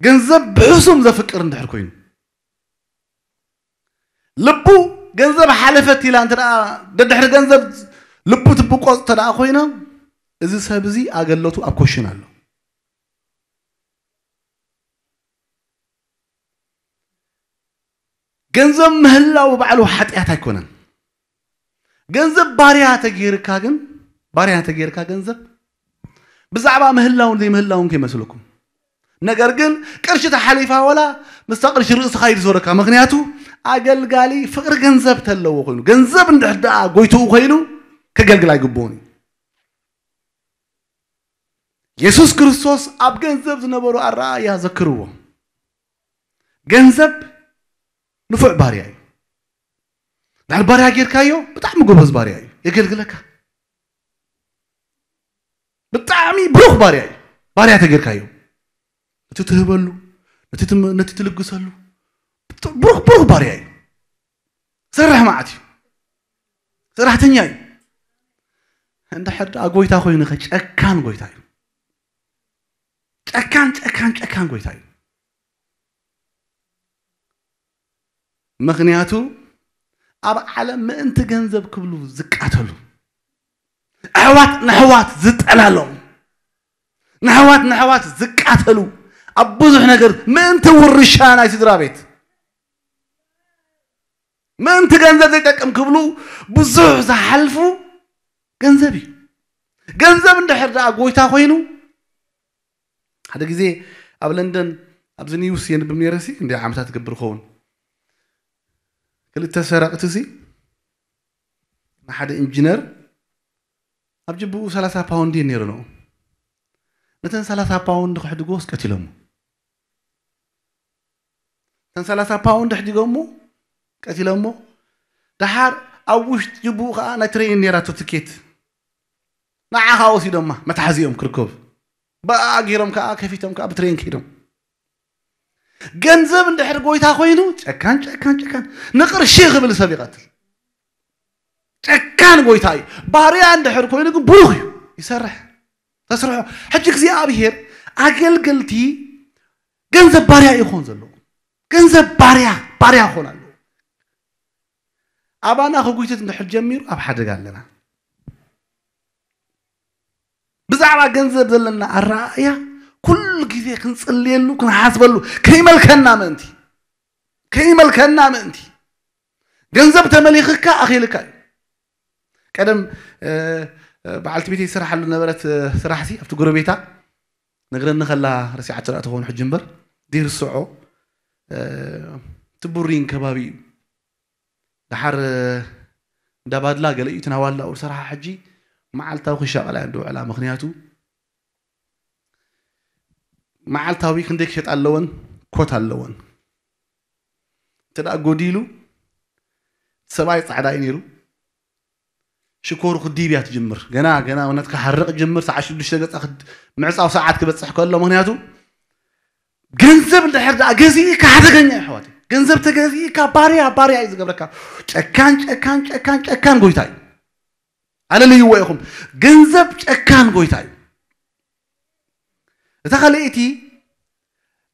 ገንዘብ ብሕሱም ዘፍቅር እንድሕር ኮይኑ ልቡ ገንዘብ ሓለፈት ኢላ እንተ ደድሕሪ ገንዘብ ልቡ ትብቆፅ እንተ ኮይና እዚ ሰብ እዚ ኣገለቱ ኣብ ኮሽን ኣሎ ገንዘብ ምህላው ባዕሉ ሓጢኣት ኣይኮነን ገንዘብ ባርያ ተገይርካ ግን ባርያ ተገይርካ ገንዘብ ብዛዕባ ምህላውን ዘይምህላውን ከይመስለኩም ነገር ግን ቅርሺ ተሓሊፋ ወላ ምስታ ቅርሺ ርእስኻ እዩ ዝዞረካ ምክንያቱ ኣገልጋሊ ፍቕሪ ገንዘብ ተለዎ ኮይኑ፣ ገንዘብ እንድሕር ደኣ ጎይትኡ ኮይኑ፣ ከገልግል ኣይግብኡን እዩ። የሱስ ክርስቶስ ኣብ ገንዘብ ዝነበሩ ኣረኣእያ ዘክርዎ። ገንዘብ ንፉዕ ባርያ እዩ። ድሕር ባርያ ጌርካዮ፣ ብጣዕሚ ጎበዝ ባርያ እዩ። የገልግለካ። ብጣዕሚ ብሩኽ ባርያ እዩ። ባርያ ተጌርካዮ። ነቲ ትህበሉ፣ ነቲ ትም-፣ ነቲ ትልግሰሉ። ብሩኽ፣ ብሩኽ ባርያ እዩ። ሰርሕ መዓት እዩ። ሰራሕተኛ እዩ። እንድሕር ደኣ ጎይታ ኮይኑ ከ ጨካን ጎይታ እዩ። ጨካን፣ ጨካን፣ ጨካን ጎይታ እዩ። ምኽንያቱ ኣብ ዓለም ምእንቲ ገንዘብ ክብሉ ዝቃተሉ፣ ኣሕዋት ንኣሕዋት ዝጠላሎም፣ ንኣሕዋት ንኣሕዋት ዝቃተሉ፣ ኣብ ብዙሕ ነገር ምእንቲ ውርሻ ናይ ስድራ ቤት፣ ምእንቲ ገንዘብ ዘይጠቅም ክብሉ ብዙሕ ዝሓልፉ ገንዘብ እዩ። ገንዘብ እንድሕር ደኣ ጎይታ ኮይኑ፣ ሓደ ግዜ ኣብ ለንደን ኣብዚ ኒውስ የንብብ ነይረ ሲ፣ ክንደይ ዓመታት ትገብር ኸውን። ክልተ ሰረቕቲ ሲ፣ ንሓደ ኢንጂነር ኣብ ጅብኡ ሰላሳ ፓውንድ እዩ ነይሩ ነው። ነተን ሰላሳ ፓውንድ ክሕድጎስ ቀቲሎሞ። እተን ሰላሳ ፓውንድ ሕዲጎሞ፣ ቀቲሎሞ። ደሓር ኣብ ውሽጢ ጅብኡ ከዓ ናይ ትሬን ነይራቶ ትኬት። ንዓ ከዓ ወሲዶማ፣ መትሓዚኦም ክርከቡ። ብኣ ገይሮም ከዓ ከፊቶም ከዓ ብትሬን ከይዶም። ገንዘብ እንድሕር ጎይታ ኮይኑ፣ ጨካን፣ ጨካን፣ ጨካን። ንቕርሺ ክብል ሰብ ይቐትል። ጨካን ጎይታ እዩ። ባርያ እንድሕር ኮይኑ ግን ብሩኽ እዩ። ይሰርሕ። ተስርሖ። ሕጂ እግዚኣብሔር ኣገልገልቲ ገንዘብ ባርያ ይኾን ዘለዎ። ገንዘብ ባርያ፣ ባርያ ይኾን ኣለዎ። ኣባና ክጉይትት እንድሕር ጀሚሩ ኣብ ሓደጋ ኣለና። ብዛዕባ ገንዘብ ዘለና ኣረኣእያ ኩሉ ግዜ ክንጽልየሉ፣ ክንሓስበሉ፣ ከይመልከና ምእንቲ። ከይመልከና ምእንቲ። ገንዘብ ተመሊኽካ ኣኺልካ እዩ። ቀደም፣ እ፣ እ፣ በዓልቲ ቤተይ ትሰርሓሉ ነበረት፣ እ፣ ስራሕ ሲ፣ ኣብቲ ጎረቤታ ነግረኒ ከላ ረሲዓቶ ደኣ ትኸውን ሕጂ እምበር፣ ዘይርስዖ፣ እ፣ እቲ ቡሪን ከባቢ እዩ። ደሓር፣ እ፣ እንዳ ባድላ ገለ እዩ፣ እቲ ናዋላ ዝሰርሓ ሕጂ መዓልታዊ ክሻቐላ እየን ዝውዕላ። ምኽንያቱ መዓልታዊ ክንደይ ክሸጣ ኣለወን፣ ኮት ኣለወን። እንተ ደኣ ጎዲሉ፣ ሰብኣይ ጻዕዳ እዩ ነይሩ። ሽኮሩ ክዲብ እያ ትጅምር። ገና፣ ገና እውነት ክሓርቕ ጅምር፣ ሰዓት ሽዱሽተ ገጻ ክድ-፣ ምዕጻው ሰዓት ክበጽሕ ከሎ፣ ምኽንያቱ ገንዘብ እንድሕር ደኣ ገዚእካ ሓደገኛ እዩ፣ ኣሕዋተይ። ገንዘብ ተገዚእካ ባርያ፣ ባርያ እዩ ዝገብረካ። ጨካን፣ ጨካን፣ ጨካን፣ ጨካን ጎይታ እዩ። ኣለልይዎ ኢኹም። ገንዘብ ጨካን ጎይታ እዩ። እታ ካልኣይቲ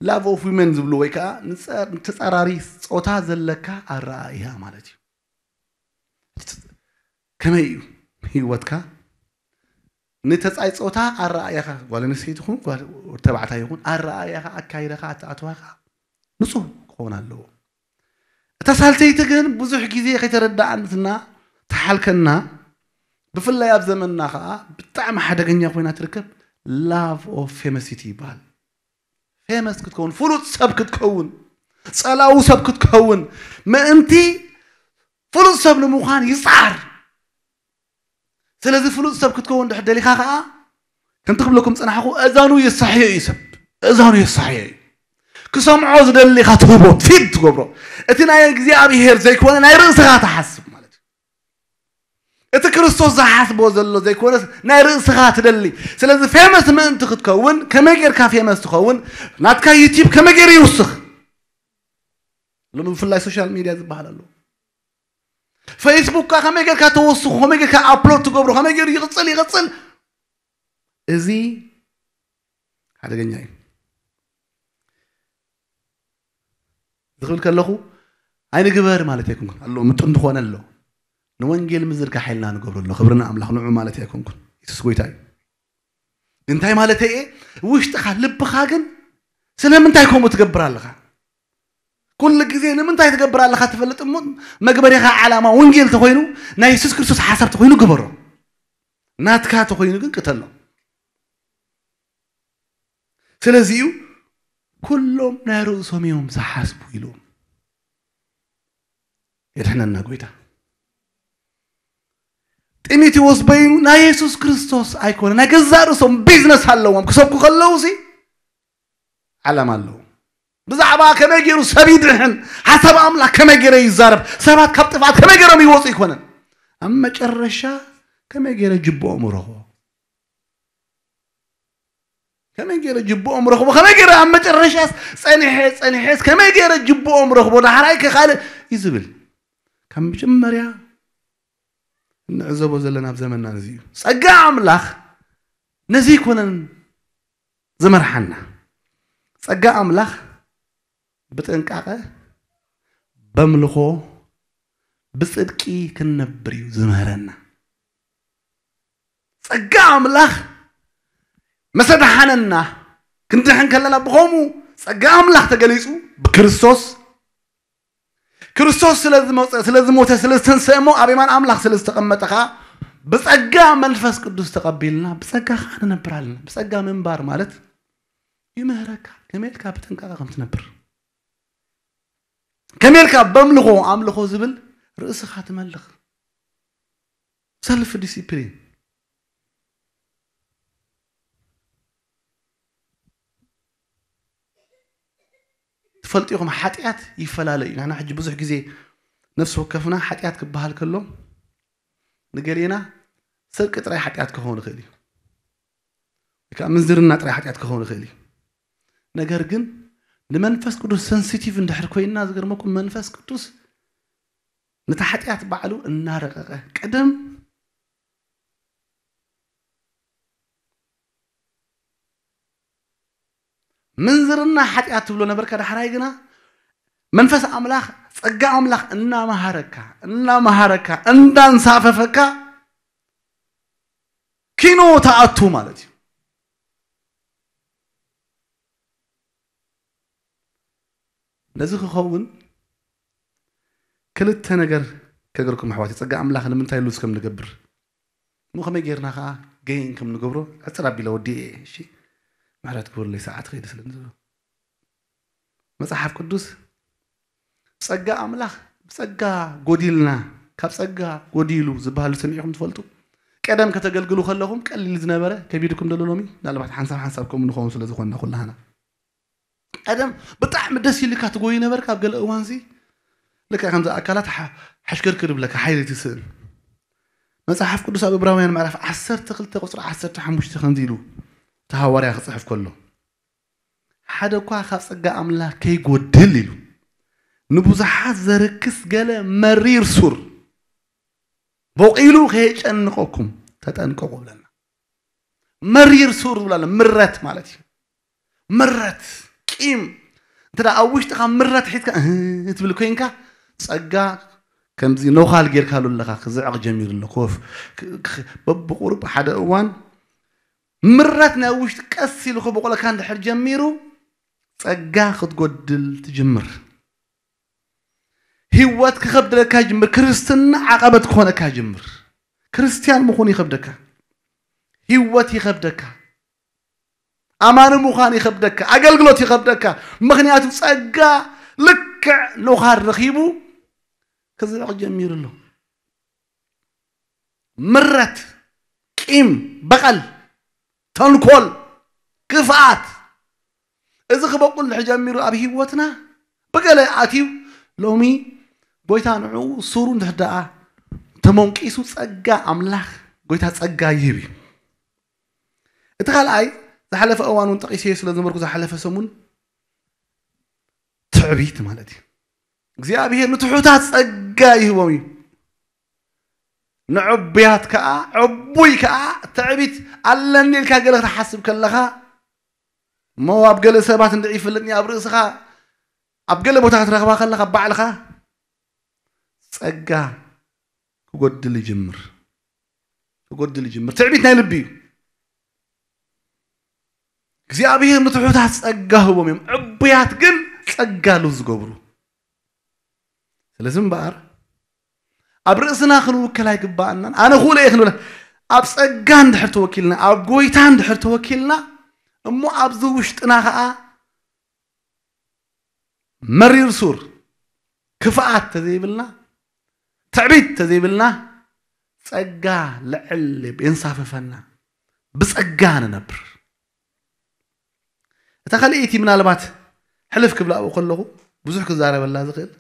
ላቭ ኦፍ ዊመን ዝብሉ ወይ ከዓ ንጸ-፣ ንተጻራሪ ጾታ ዘለካ ኣረኣእያ ማለት እዩ። ከመይ እዩ ህይወትካ? ንተጻይ ጾታ ኣረኣእያኻ፣ ጓል ኣንስተይቲ ይኹን ጓል ተባዕታይ ይኹን፣ ኣረኣእያኻ፣ ኣካይዳኻ፣ ኣተኣትዋኻ ንጹህ ክኸውን ኣለዎ። እታ ሳልሰይቲ ግን ብዙሕ ግዜ ከይተረዳኣትና ተሓልከና፣ ብፍላይ ኣብ ዘመንና ኸዓ ብጣዕሚ ሓደገኛ ኮይና ትርከብ፣ ላቭ ኦፍ ፌመሲቲ ይበሃል። ፌመስ ክትከውን፣ ፍሉጥ ሰብ ክትከውን፣ ጸላዊ ሰብ ክትከውን፣ ምእንቲ ፍሉጥ ሰብ ንምዃን ይጽዓር። ስለዚ ፍሉጥ ሰብ ክትከውን ድሕር ደሊኻ ኸዓ፣ ከምቲ ክብለኩም ጸናሕኩ፣ እዛኑ የሳሕዮ እዩ ሰብ። እዛኑ የሳሕዮ እዩ። ክሰምዖ ዝደሊ ኢኻ ትህቦ፣ ፊድ ትገብሮ። እቲ ናይ እግዚኣብሄር ዘይኮነ ናይ ርእስኻ ትሓስብ ማለት እዩ። እቲ ክርስቶስ ዝሓስቦ ዘሎ ዘይኮነስ ናይ ርእስኻ ትደሊ። ስለዚ ፌመስ ምእንቲ ክትከውን፣ ከመይ ጌርካ ፌመስ ትኸውን፣ ናትካ ዩቲዩብ ከመይ ገይሩ ይውስኽ? ሎሚ ብፍላይ ሶሻል ሚድያ ዝበሃል ኣሎ። ፌስቡክካ ከመይ ጌርካ ተወስኹ፣ ከመይ ጌርካ ኣፕሎድ ትገብሮ፣ ከመይ ገይሩ ይቕጽል፣ ይቕጽል። እዚ ሓደገኛ እዩ። ዝኽብል ከለኹ ኣይንግበር ማለት ኣይኮንኩን። ኣሎ፣ ምጥን ዝኾነ ኣሎ። ንወንጌል ምዝርጋሕ ኢልና ንገብሮ ኣሎ። ክብሪ ንኣምላኽ፣ ንዑ ማለት ኣይኮንኩን። የሱስ ጎይታ እዩ። እንታይ ማለት እየ? ውሽጥኻ፣ ልብኻ ግን ስለምንታይ ከምኡ ትገብር ኣለኻ? ኩሉ ግዜ ንምንታይ ትገብር ኣለኻ ትፈልጥ እሞ፣ መግበሪኻ ዓላማ ወንጌል ተኾይኑ፣ ናይ የሱስ ክርስቶስ ሓሳብ ተኾይኑ ግበሮ። ናትካ ተኾይኑ ግን ቅተሎ። ስለዚ እዩ፣ "ኩሎም ናይ ርእሶም እዮም ዝሓስቡ" ኢሉ። የድሕነና ጎይታ። ጢሞቴዎስ በይኑ ናይ የሱስ ክርስቶስ ኣይኮነ፣ ናይ ገዛእ ርእሶም ቢዝነስ ኣለዎም። ክሰብኩ ከለዉ ሲ ዓላማ ኣለዎም። ብዛዕባ ከመይ ገይሩ ሰብ ይድሕን፣ ሓሳብ ኣምላኽ ከመይ ገይረ ይዛረብ፣ ሰባት ካብ ጥፍኣት ከመይ ገይሮም ይወፁ ኣይኮነን። ኣብ መጨረሻ ከመይ ገይረ ጅብኦም ረኽቦ፣ ከመይ ገይረ ጅብኦም ረኽቦ፣ ከመይ ገይረ ኣብ መጨረሻስ ፀኒሐ ፀኒሐስ ከመይ ገይረ ጅብኦም ረኽቦ፣ ዳሕራይ ከ ካልእ እዩ ዝብል። ካብ መጀመርያ እንዕዘቦ ዘለና ኣብ ዘመንና እዚ እዩ። ጸጋ ኣምላኽ ነዚ ኣይኮነን ዝመርሓና። ጸጋ ኣምላኽ ብጥንቃቐ፣ በምልኾ፣ ብጽድቂ ክንነብር እዩ ዝምህረና። ጸጋ ኣምላኽ መሰ ደሓነና፣ ክንድሕን ከለና ብኸምኡ ጸጋ ኣምላኽ ተገሊጹ ብክርስቶስ። ክርስቶስ ስለ ዝመጸ፣ ስለ ዝሞተ፣ ስለ ዝተንሰአ እሞ ኣብ የማን ኣምላኽ ስለ ዝተቐመጠ ኸኣ ብጸጋ መንፈስ ቅዱስ ተቐቢልና ብጸጋ ኸኣ ንነብር ኣለና። ብጸጋ ምንባር ማለት ይምህረካ ከመይ ኢልካ ብጥንቃቐ ከም ትነብር። ከመይ ኢልካ በምልኾ ኣምልኾ ዝብል ርእስኻ ትመልኽ። ሰልፍ ዲሲፕሊን። ትፈልጡ ኢኹም፣ ሓጢኣት ይፈላለ እዩ። ንሕና ሕጂ ብዙሕ ግዜ ነፍሲ ወከፍና ሓጢኣት ክበሃል ከሎ ንገሌና ስርቂ ጥራይ ሓጢኣት ክኸውን ይኽእል እዩ፣ ወይ ከዓ ምንዝርና ጥራይ ሓጢኣት ክኸውን ይኽእል እዩ። ነገር ግን ንመንፈስ ቅዱስ ሰንሲቲቭ እንድሕር ኮይንና፣ ዝገርመኩም መንፈስ ቅዱስ ነቲ ሓጢኣት ባዕሉ እናረቐቐ ቀደም ምንዝርና ሓጢኣት ትብሎ ነበርካ። ዳሕራይ ግና መንፈስ ኣምላኽ፣ ጸጋ ኣምላኽ እናመሃረካ፣ እናመሃረካ፣ እንዳንሳፈፈካ ኪኖ ትኣቱ ማለት እዩ። ነዚ ክኸውን ክልተ ነገር ከገርኩም ኣሕዋት፣ ጸጋ ኣምላኽ ንምንታይ ሉዝ ከም ንገብር እሞ ከመይ ጌርና ኸዓ ገይን ከም ንገብሮ ዕጽር ኣቢለ ወዲኤ እየ። እሺ፣ ምሕረት ግበሩለይ፣ ሰዓት ኸይደ ስለ ዘሎ። መጽሓፍ ቅዱስ ጸጋ ኣምላኽ ብጸጋ ጎዲልና፣ ካብ ጸጋ ጎዲሉ ዝበሃሉ ሰሚዕኹም ትፈልጡ? ቀደም ከተገልግሉ ከለኹም ቀሊል ዝነበረ ከቢድኩም ደሎ ሎሚ? ምናልባት ሓንሳብ ሓንሳብ ከምኡ ንኸውን ስለ ዝኾንና ኩላህና። ቀደም ብጣዕሚ ደስ ኢልካ ትጎይ ነበርካ። ኣብ ገለ እዋንሲ ልክዕ ከምዚ ኣካላት ሓ-፣ ሓሽከርክር ይብለካ፣ ሓይሊ ትስእን። መጽሓፍ ቅዱስ ኣብ ዕብራውያን ምዕራፍ ዓሰርተ ክልተ ቁጽሪ ዓሰርተ ሓሙሽተ ከምዚ ኢሉ እቲ ሃዋርያ ክጽሕፍ ከሎ፣ "ሓደ እኳ ካብ ጸጋ ኣምላኽ ከይጎድል" ኢሉ፣ "ንብዙሓት ዘርክስ ገለ መሪር ሱር በቂሉ ከየጨንቐኩም ተጠንቀቑ" ብለና። መሪር ሱር ዝብላለ ምረት ማለት እዩ። ምረት፣ ቂም፣ እንተ ደኣ ኣብ ውሽጥኻ ምረት ሒዝካ እህ ትብል ኮይንካ፣ ጸጋ ከምዚ ነዃል ጌርካሉ ኣለኻ፣ ክዝዕቕ ጀሚሩ ኣሎ። ኮፍ፣ ክ-፣ ክ-፣ በብቑሩብ ሓደ እዋን ምረት ናይ ውሽጢ ቀስ ኢሉ ክበቑለካ እንድሕር ጀሚሩ፣ ጸጋ ክትጎድል ትጅምር። ህይወት ክኸብደካ ይጅምር። ክርስትና ዓቐበት ክኾነካ ይጅምር። ክርስትያን ምዃን ይኸብደካ። ህይወት ይኸብደካ። ኣማኒ ምዃን ይኸብደካ። ኣገልግሎት ይኸብደካ። ምኽንያቱ ጸጋ ልክዕ ነዃል ረኺቡ ክዝዕቕ ጀሚሩ ኣሎ። ምረት፣ ቂም፣ በቐል፣ ተንኮል፣ ክፍኣት፣ እዚ ክበቁል እንድሕር ጀሚሩ ኣብ ህይወትና ብገለ ኣትዩ፣ ሎሚ ጎይታ ንዕኡ ሱሩ እንድሕር ደኣ ተመንቂሱ፣ ጸጋ ኣምላኽ፣ ጎይታ ጸጋ ይህብ እዩ። እቲ ካልኣይ፣ ዝሓለፈ እዋን እውን ጠቒሰዮ ስለ ዝነበርኩ፣ ዝሓለፈ ሰሙን፣ ትዕቢት ማለት እዩ። እግዚኣብሔር ንትሑታት ጸጋ ይህቦም እዩ። ንዕቡያት ከኣ፣ ዕቡይ ከኣ ትዕቢት ኣለኒ ኢልካ ገለ ክትሓስብ ከለኻ፣ እሞ ኣብ ገለ ሰባት እንድዒ ይፍለጥኒ ኣብ ርእስኻ፣ ኣብ ገለ ቦታ ክትረኽባ ከለኻ ባዕልኻ ጸጋ ክጎድል ይጅምር። ክጎድል ይጅምር። ትዕቢት ናይ ልቢ እዩ። እግዚኣብሔር ንትሑታት ጸጋ ህቦም እዮም። ዕቡያት ግን ጸጋ ሉዝ ዝገብሩ። ስለዚ እምበኣር ኣብ ርእስና ክንውከል ኣይግባኣናን። ኣነ ክእሎ እየ ክንብል፣ ኣብ ጸጋ እንድሕር ተወኪልና፣ ኣብ ጎይታ እንድሕር ተወኪልና፣ እሞ ኣብዚ ውሽጥና ኸኣ መሪር ሱር ክፍኣት ተዘይብልና፣ ትዕቢት ተዘይብልና ጸጋ ልዕል የንሳፈፈና፣ ብጸጋ ንነብር። እታ ካልኣይቲ ምናልባት ሕልፍ ክብላ ኣብኡ ከለኹ ብዙሕ ክዛረበላ ዝኽእል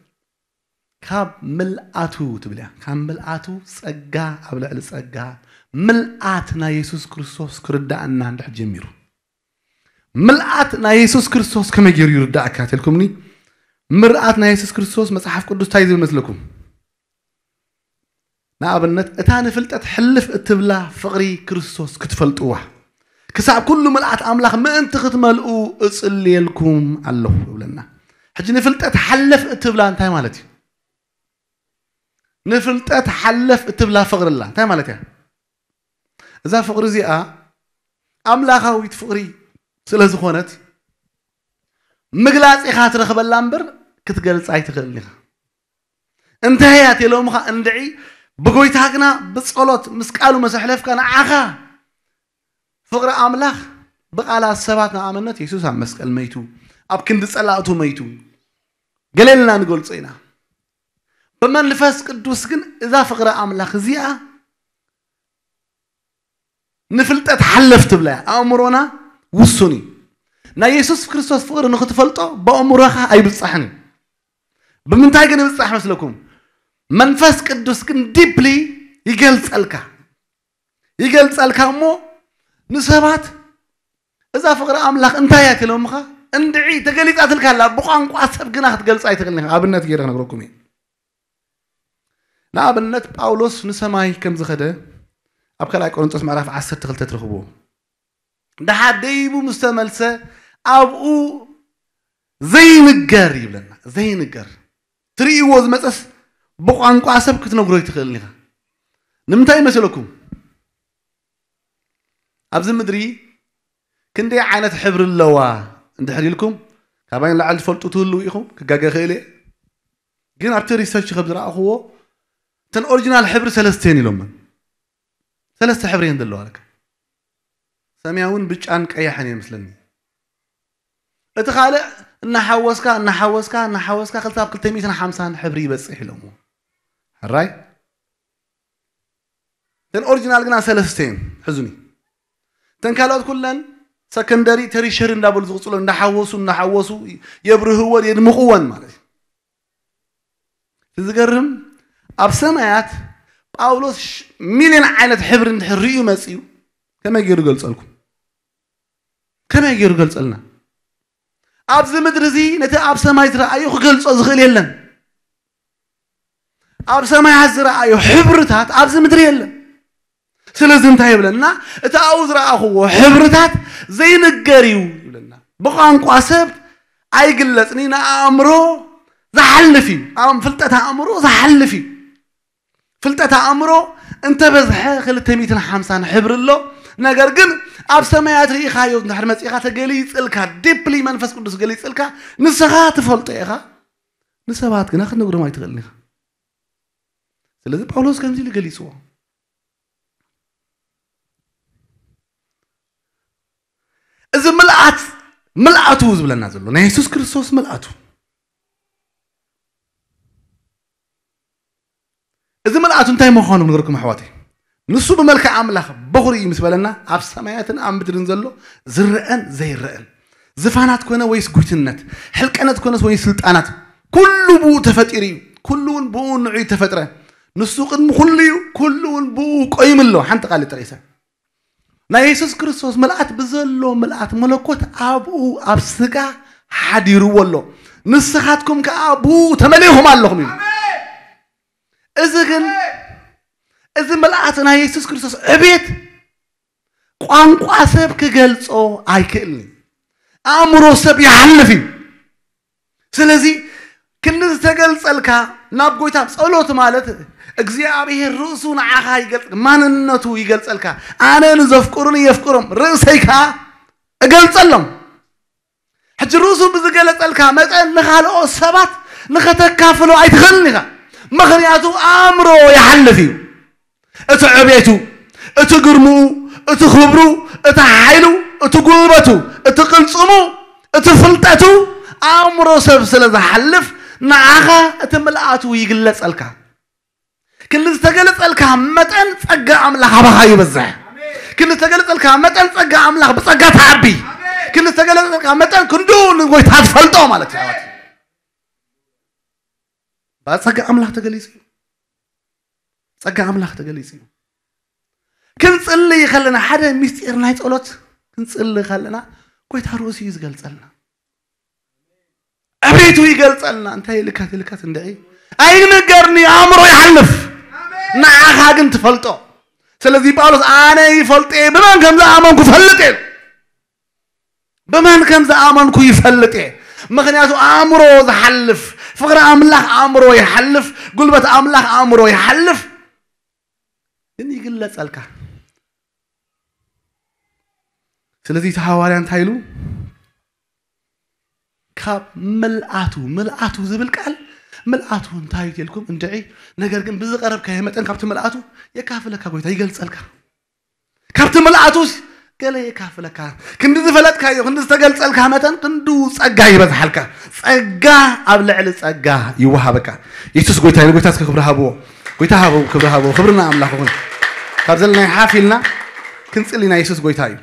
ካብ ምልኣቱ ትብል እያ። ካብ ምልኣቱ ጸጋ ኣብ ልዕሊ ጸጋ፣ ምልኣት ናይ የሱስ ክርስቶስ ክርዳእና እንድሕር ጀሚሩ፣ ምልኣት ናይ የሱስ ክርስቶስ ከመይ ገይሩ ይርዳእካ ተልኩምኒ? ምርኣት ናይ የሱስ ክርስቶስ መጽሓፍ ቅዱስ እንታይ ዝብል መስለኩም? ንኣብነት እታ ንፍልጠት ሕልፍ እትብላ ፍቕሪ ክርስቶስ ክትፈልጥዋ ክሳብ ኩሉ ምልኣት ኣምላኽ ምእንቲ ክትመልኡ እጽልየልኩም ኣለኹ ይብለና። ሕጂ ንፍልጠት ሓለፍ እትብላ እንታይ ማለት እዩ? ንፍልጠት ሓለፍ እትብላ ፍቕሪ ኣላ እንታይ ማለት እያ? እዛ ፍቕሪ እዚኣ ኣምላኻዊት ፍቕሪ ስለ ዝኾነት ምግላጽ ኢኻ ትረኽበላ እምበር ክትገልጻ ኣይትኽእልን ኢኻ። እንታይ እያ ተሎምኻ እንድዒ ብጎይታግና ብጸሎት ምስ ቃሉ መሰሕለፍካ ንዓኻ ፍቕሪ ኣምላኽ ብቓላት ሰባት ንኣብነት የሱስ ኣብ መስቀል መይቱ፣ ኣብ ክንዲ ጸላእቱ መይቱ፣ ገለ ኢልና ንገልጾ ኢና። ብመንፈስ ቅዱስ ግን እዛ ፍቕሪ ኣምላኽ እዚኣ ንፍልጠት ሓለፍ ትብላ እያ። ኣእምሮና ውሱን እዩ። ናይ የሱስ ክርስቶስ ፍቕሪ ንክትፈልጦ ብኣእምሮኻ ኣይብጻሕን እዩ። ብምንታይ ግን ይብጻሕ መስለኩም? መንፈስ ቅዱስ ግን ዲፕሊ ይገልጸልካ፣ ይገልጸልካ እሞ ንሰባት እዛ ፍቕሪ ኣምላኽ እንታይ እያ ትብለምኻ? እንድዒ ተገሊጻትልካ ኣላ፣ ብቋንቋ ሰብ ግና ክትገልጻ ኣይትኽእልን ኢኻ። ኣብነት ገይረ ክነግረኩም እየ። ንኣብነት ጳውሎስ ንሰማይ ከም ዝኸደ ኣብ ካልኣይ ቆሮንጦስ ምዕራፍ ዓሰርተ ክልተ ትረኽብዎ። ደሓር ደይቡ ምስ ተመልሰ ኣብኡ ዘይንገር ይብለና። ዘይንገር ትርእይዎ ዝመፀስ ብቋንቋ ሰብ ክትነግሮ ይትኽእል ኢኻ። ንምንታይ ይመስለኩም? ኣብዚ ምድሪ ክንደይ ዓይነት ሕብሪ ኣለዋ እንድሕር ኢልኩም ካባይ ንላዕሊ ትፈልጡ ትህልው ኢኹም። ክጋገ ክእል እየ፣ ግን ኣብቲ ሪሰርች ከም ዝረኣኽዎ እተን ኦሪጂናል ሕብሪ ሰለስተ እየን ኢሎምን። ሰለስተ ሕብሪ እየን ዘለዋ ለካ። ሰማያውን ብጫን ቀያሕን እየ መስለኒ። እቲ ካልእ እናሓወስካ እናሓወስካ እናሓወስካ ክልተ ኣብ ክልተ ሚእትን ሓምሳን ሕብሪ ይበፅሕ ኢሎምዎ። ሕራይ እተን ኦሪጂናል ግና ሰለስተ እየን። ሕዙኒ እተን ካልኦት ኩለን ሰከንደሪ ተሪሸሪ እንዳበሉ ዝቕፅሎ እንዳሓወሱ እናሓወሱ የብርህወን የድምቕወን ማለት እዩ። እቲ ዝገርም ኣብ ሰማያት ጳውሎስ ሽ- ሚልዮን ዓይነት ሕብሪ እንድሕር ርእዩ መፅዩ ከመይ ገይሩ ገልፀልኩም? ከመይ ገይሩ ገልፀልና? ኣብዚ ምድሪ እዚ ነቲ ኣብ ሰማይ ዝረኣዩ ክገልፆ ዝኽእል የለን። ኣብ ሰማያት ዝረኣዩ ሕብርታት ኣብዚ ምድሪ የለን። ስለዚ እንታይ ይብለና? እቲ ኣብኡ ዝረኣኽዎ ሕብርታት ዘይንገር እዩ ይብለና። ብቋንቋ ሰብ ኣይግለጽን እዩ፣ ንኣእምሮ ዝሓልፍ እዩ። ኣም- ፍልጠት ኣእምሮ ዝሓልፍ እዩ። ፍልጠት ኣእምሮ እንተበዝሐ ክልተ ሚእትን ሓምሳን ሕብሪ ኣሎ። ነገር ግን ኣብ ሰማያት ርኢኻዮ እንድሕር መጺኻ ተገሊጽልካ፣ ዲፕሊ መንፈስ ቅዱስ ገሊጽልካ፣ ንስኻ ትፈልጦ ኢኻ፣ ንሰባት ግና ክትነግሮም ኣይትኽእልን ኢኻ። ስለዚ ጳውሎስ ከምዚ ኢሉ ገሊጽዎ። እዚ ምልኣት ምልኣቱ ዝብለና ዘሎ ናይ የሱስ ክርስቶስ ምልኣቱ፣ እዚ ምልኣቱ እንታይ ምዃኑ ክነግረኩም ኣሕዋተይ። ንሱ ብመልክዕ ኣምላኽ በኹሪ እዩ ምስ በለና፣ ኣብ ሰማያትን ኣብ ምድርን ዘሎ ዝረአን ዘይረአን ዝፋናት ኮነ ወይስ ጉይትነት፣ ሕልቀነት ኮነስ ወይ ስልጣናት፣ ኩሉ ብኡ ተፈጢሩ እዩ። ኩሉ እውን ብኡ ንዑ ተፈጥረ። ንሱ ቅድሚ ኩሉ እዩ፣ ኩሉ እውን ብኡ ቆይሙ ኣሎ። ሓንቲ ቃል ጠቂሰ ናይ የሱስ ክርስቶስ ምልኣት ብዘሎ ምልኣት መለኮት ኣብኡ ኣብ ስጋ ሓዲርዎ ኣሎ። ንስኻትኩም ከኣ ብኡ ተመሊእኹም ኣለኹም እዩ። እዚ ግን እዚ ምልኣት ናይ የሱስ ክርስቶስ ዕቤት ቋንቋ ሰብ ክገልጾ ኣይክእልን እዩ። ኣእምሮ ሰብ ይሓልፍ እዩ። ስለዚ ክንዲ ዝተገልጸልካ ናብ ጎይታ ጸሎት ማለት እግዚኣብሔር ርእሱ ንዓኻ ይገልጽ፣ ማንነቱ ይገልጸልካ። ኣነ ንዘፍቅሩኒ የፍቅሮም፣ ርእሰይ ከኣ እገልጸሎም። ሕጂ ርእሱ ብዝገለጸልካ መጠን ንኻልኦት ሰባት ንኸተካፍሎ ኣይትኽእልን ኢኻ። ምኽንያቱ ኣእምሮ ይሓልፍ እዩ። እቲ ዕቤቱ፣ እቲ ግርምኡ፣ እቲ ክብሩ፣ እቲ ሓይሉ፣ እቲ ጉልበቱ፣ እቲ ቅልጽሙ፣ እቲ ፍልጠቱ ኣእምሮ ሰብ ስለ ዝሓልፍ ንዓኻ እቲ ምልኣቱ ይግለጸልካ። ክንዲ ዝተገለጸልካ መጠን ጸጋ ኣምላኽ ኣባኻ ይበዝሕ። ክንዲ ዝተገለጸልካ መጠን ጸጋ ኣምላኽ ብጸጋ ትዓቢ። ክንዲ ዝተገለጸልካ መጠን ክንዱ ንጎይታ ትፈልጦ ማለት እዩ። ኣሕዋት፣ ጸጋ ኣምላኽ ተገሊጹ እዩ። ጸጋ ኣምላኽ ተገሊጹ እዩ። ክንጽሊ ከለና ሓደ ምስጢር ናይ ጸሎት ክንጽሊ ከለና ጎይታ ርእሱ እዩ ዝገልጸልና። ዕብሪቱ ይገልጸልና። እንታይ ኢልካ ኢልካ እንድዒ ኣይንገርኒ፣ ኣእምሮ ይሓልፍ፣ ንዓኻ ግን ትፈልጦ። ስለዚ ጳውሎስ ኣነ ይፈልጥ እየ፣ ብመን ከም ዝኣመንኩ ፈልጥ እየ። ብመን ከም ዝኣመንኩ ይፈልጥ እየ። ምኽንያቱ ኣእምሮ ዝሓልፍ፣ ፍቕሪ ኣምላኽ ኣእምሮ ይሓልፍ፣ ጉልበት ኣምላኽ ኣእምሮ ይሓልፍ፣ ግን ይግለጸልካ። ስለዚ እቲ ሃዋርያ እንታይ ኢሉ? ካብ ምልኣቱ፣ ምልኣቱ ዝብል ቃል ምልኣቱ እንታይ እዩ ኢልኩም እንድዒ፣ ነገር ግን ብዝቐረብካዮ መጠን ካብቲ ምልኣቱ የካፍለካ ጎይታ፣ ይገልጸልካ። ካብቲ ምልኣቱስ ገለ የካፍለካ። ክንዲ ዝፈለጥካዮ፣ ክንዲ ዝተገልጸልካ መጠን ክንዱ ጸጋ ይበዝሓልካ። ጸጋ ኣብ ልዕሊ ጸጋ ይወሃበካ። የሱስ ጎይታ እዩ። ንጎይታ እስከ ክብሪ ሃብዎ። ጎይታ ሃብዎ፣ ክብሪ ሃብዎ። ክብርና ኣምላኽ ይኹን። ካብ ዘለናዮ ሓፍ ኢልና ክንጽሊ ናይ የሱስ ጎይታ እዩ።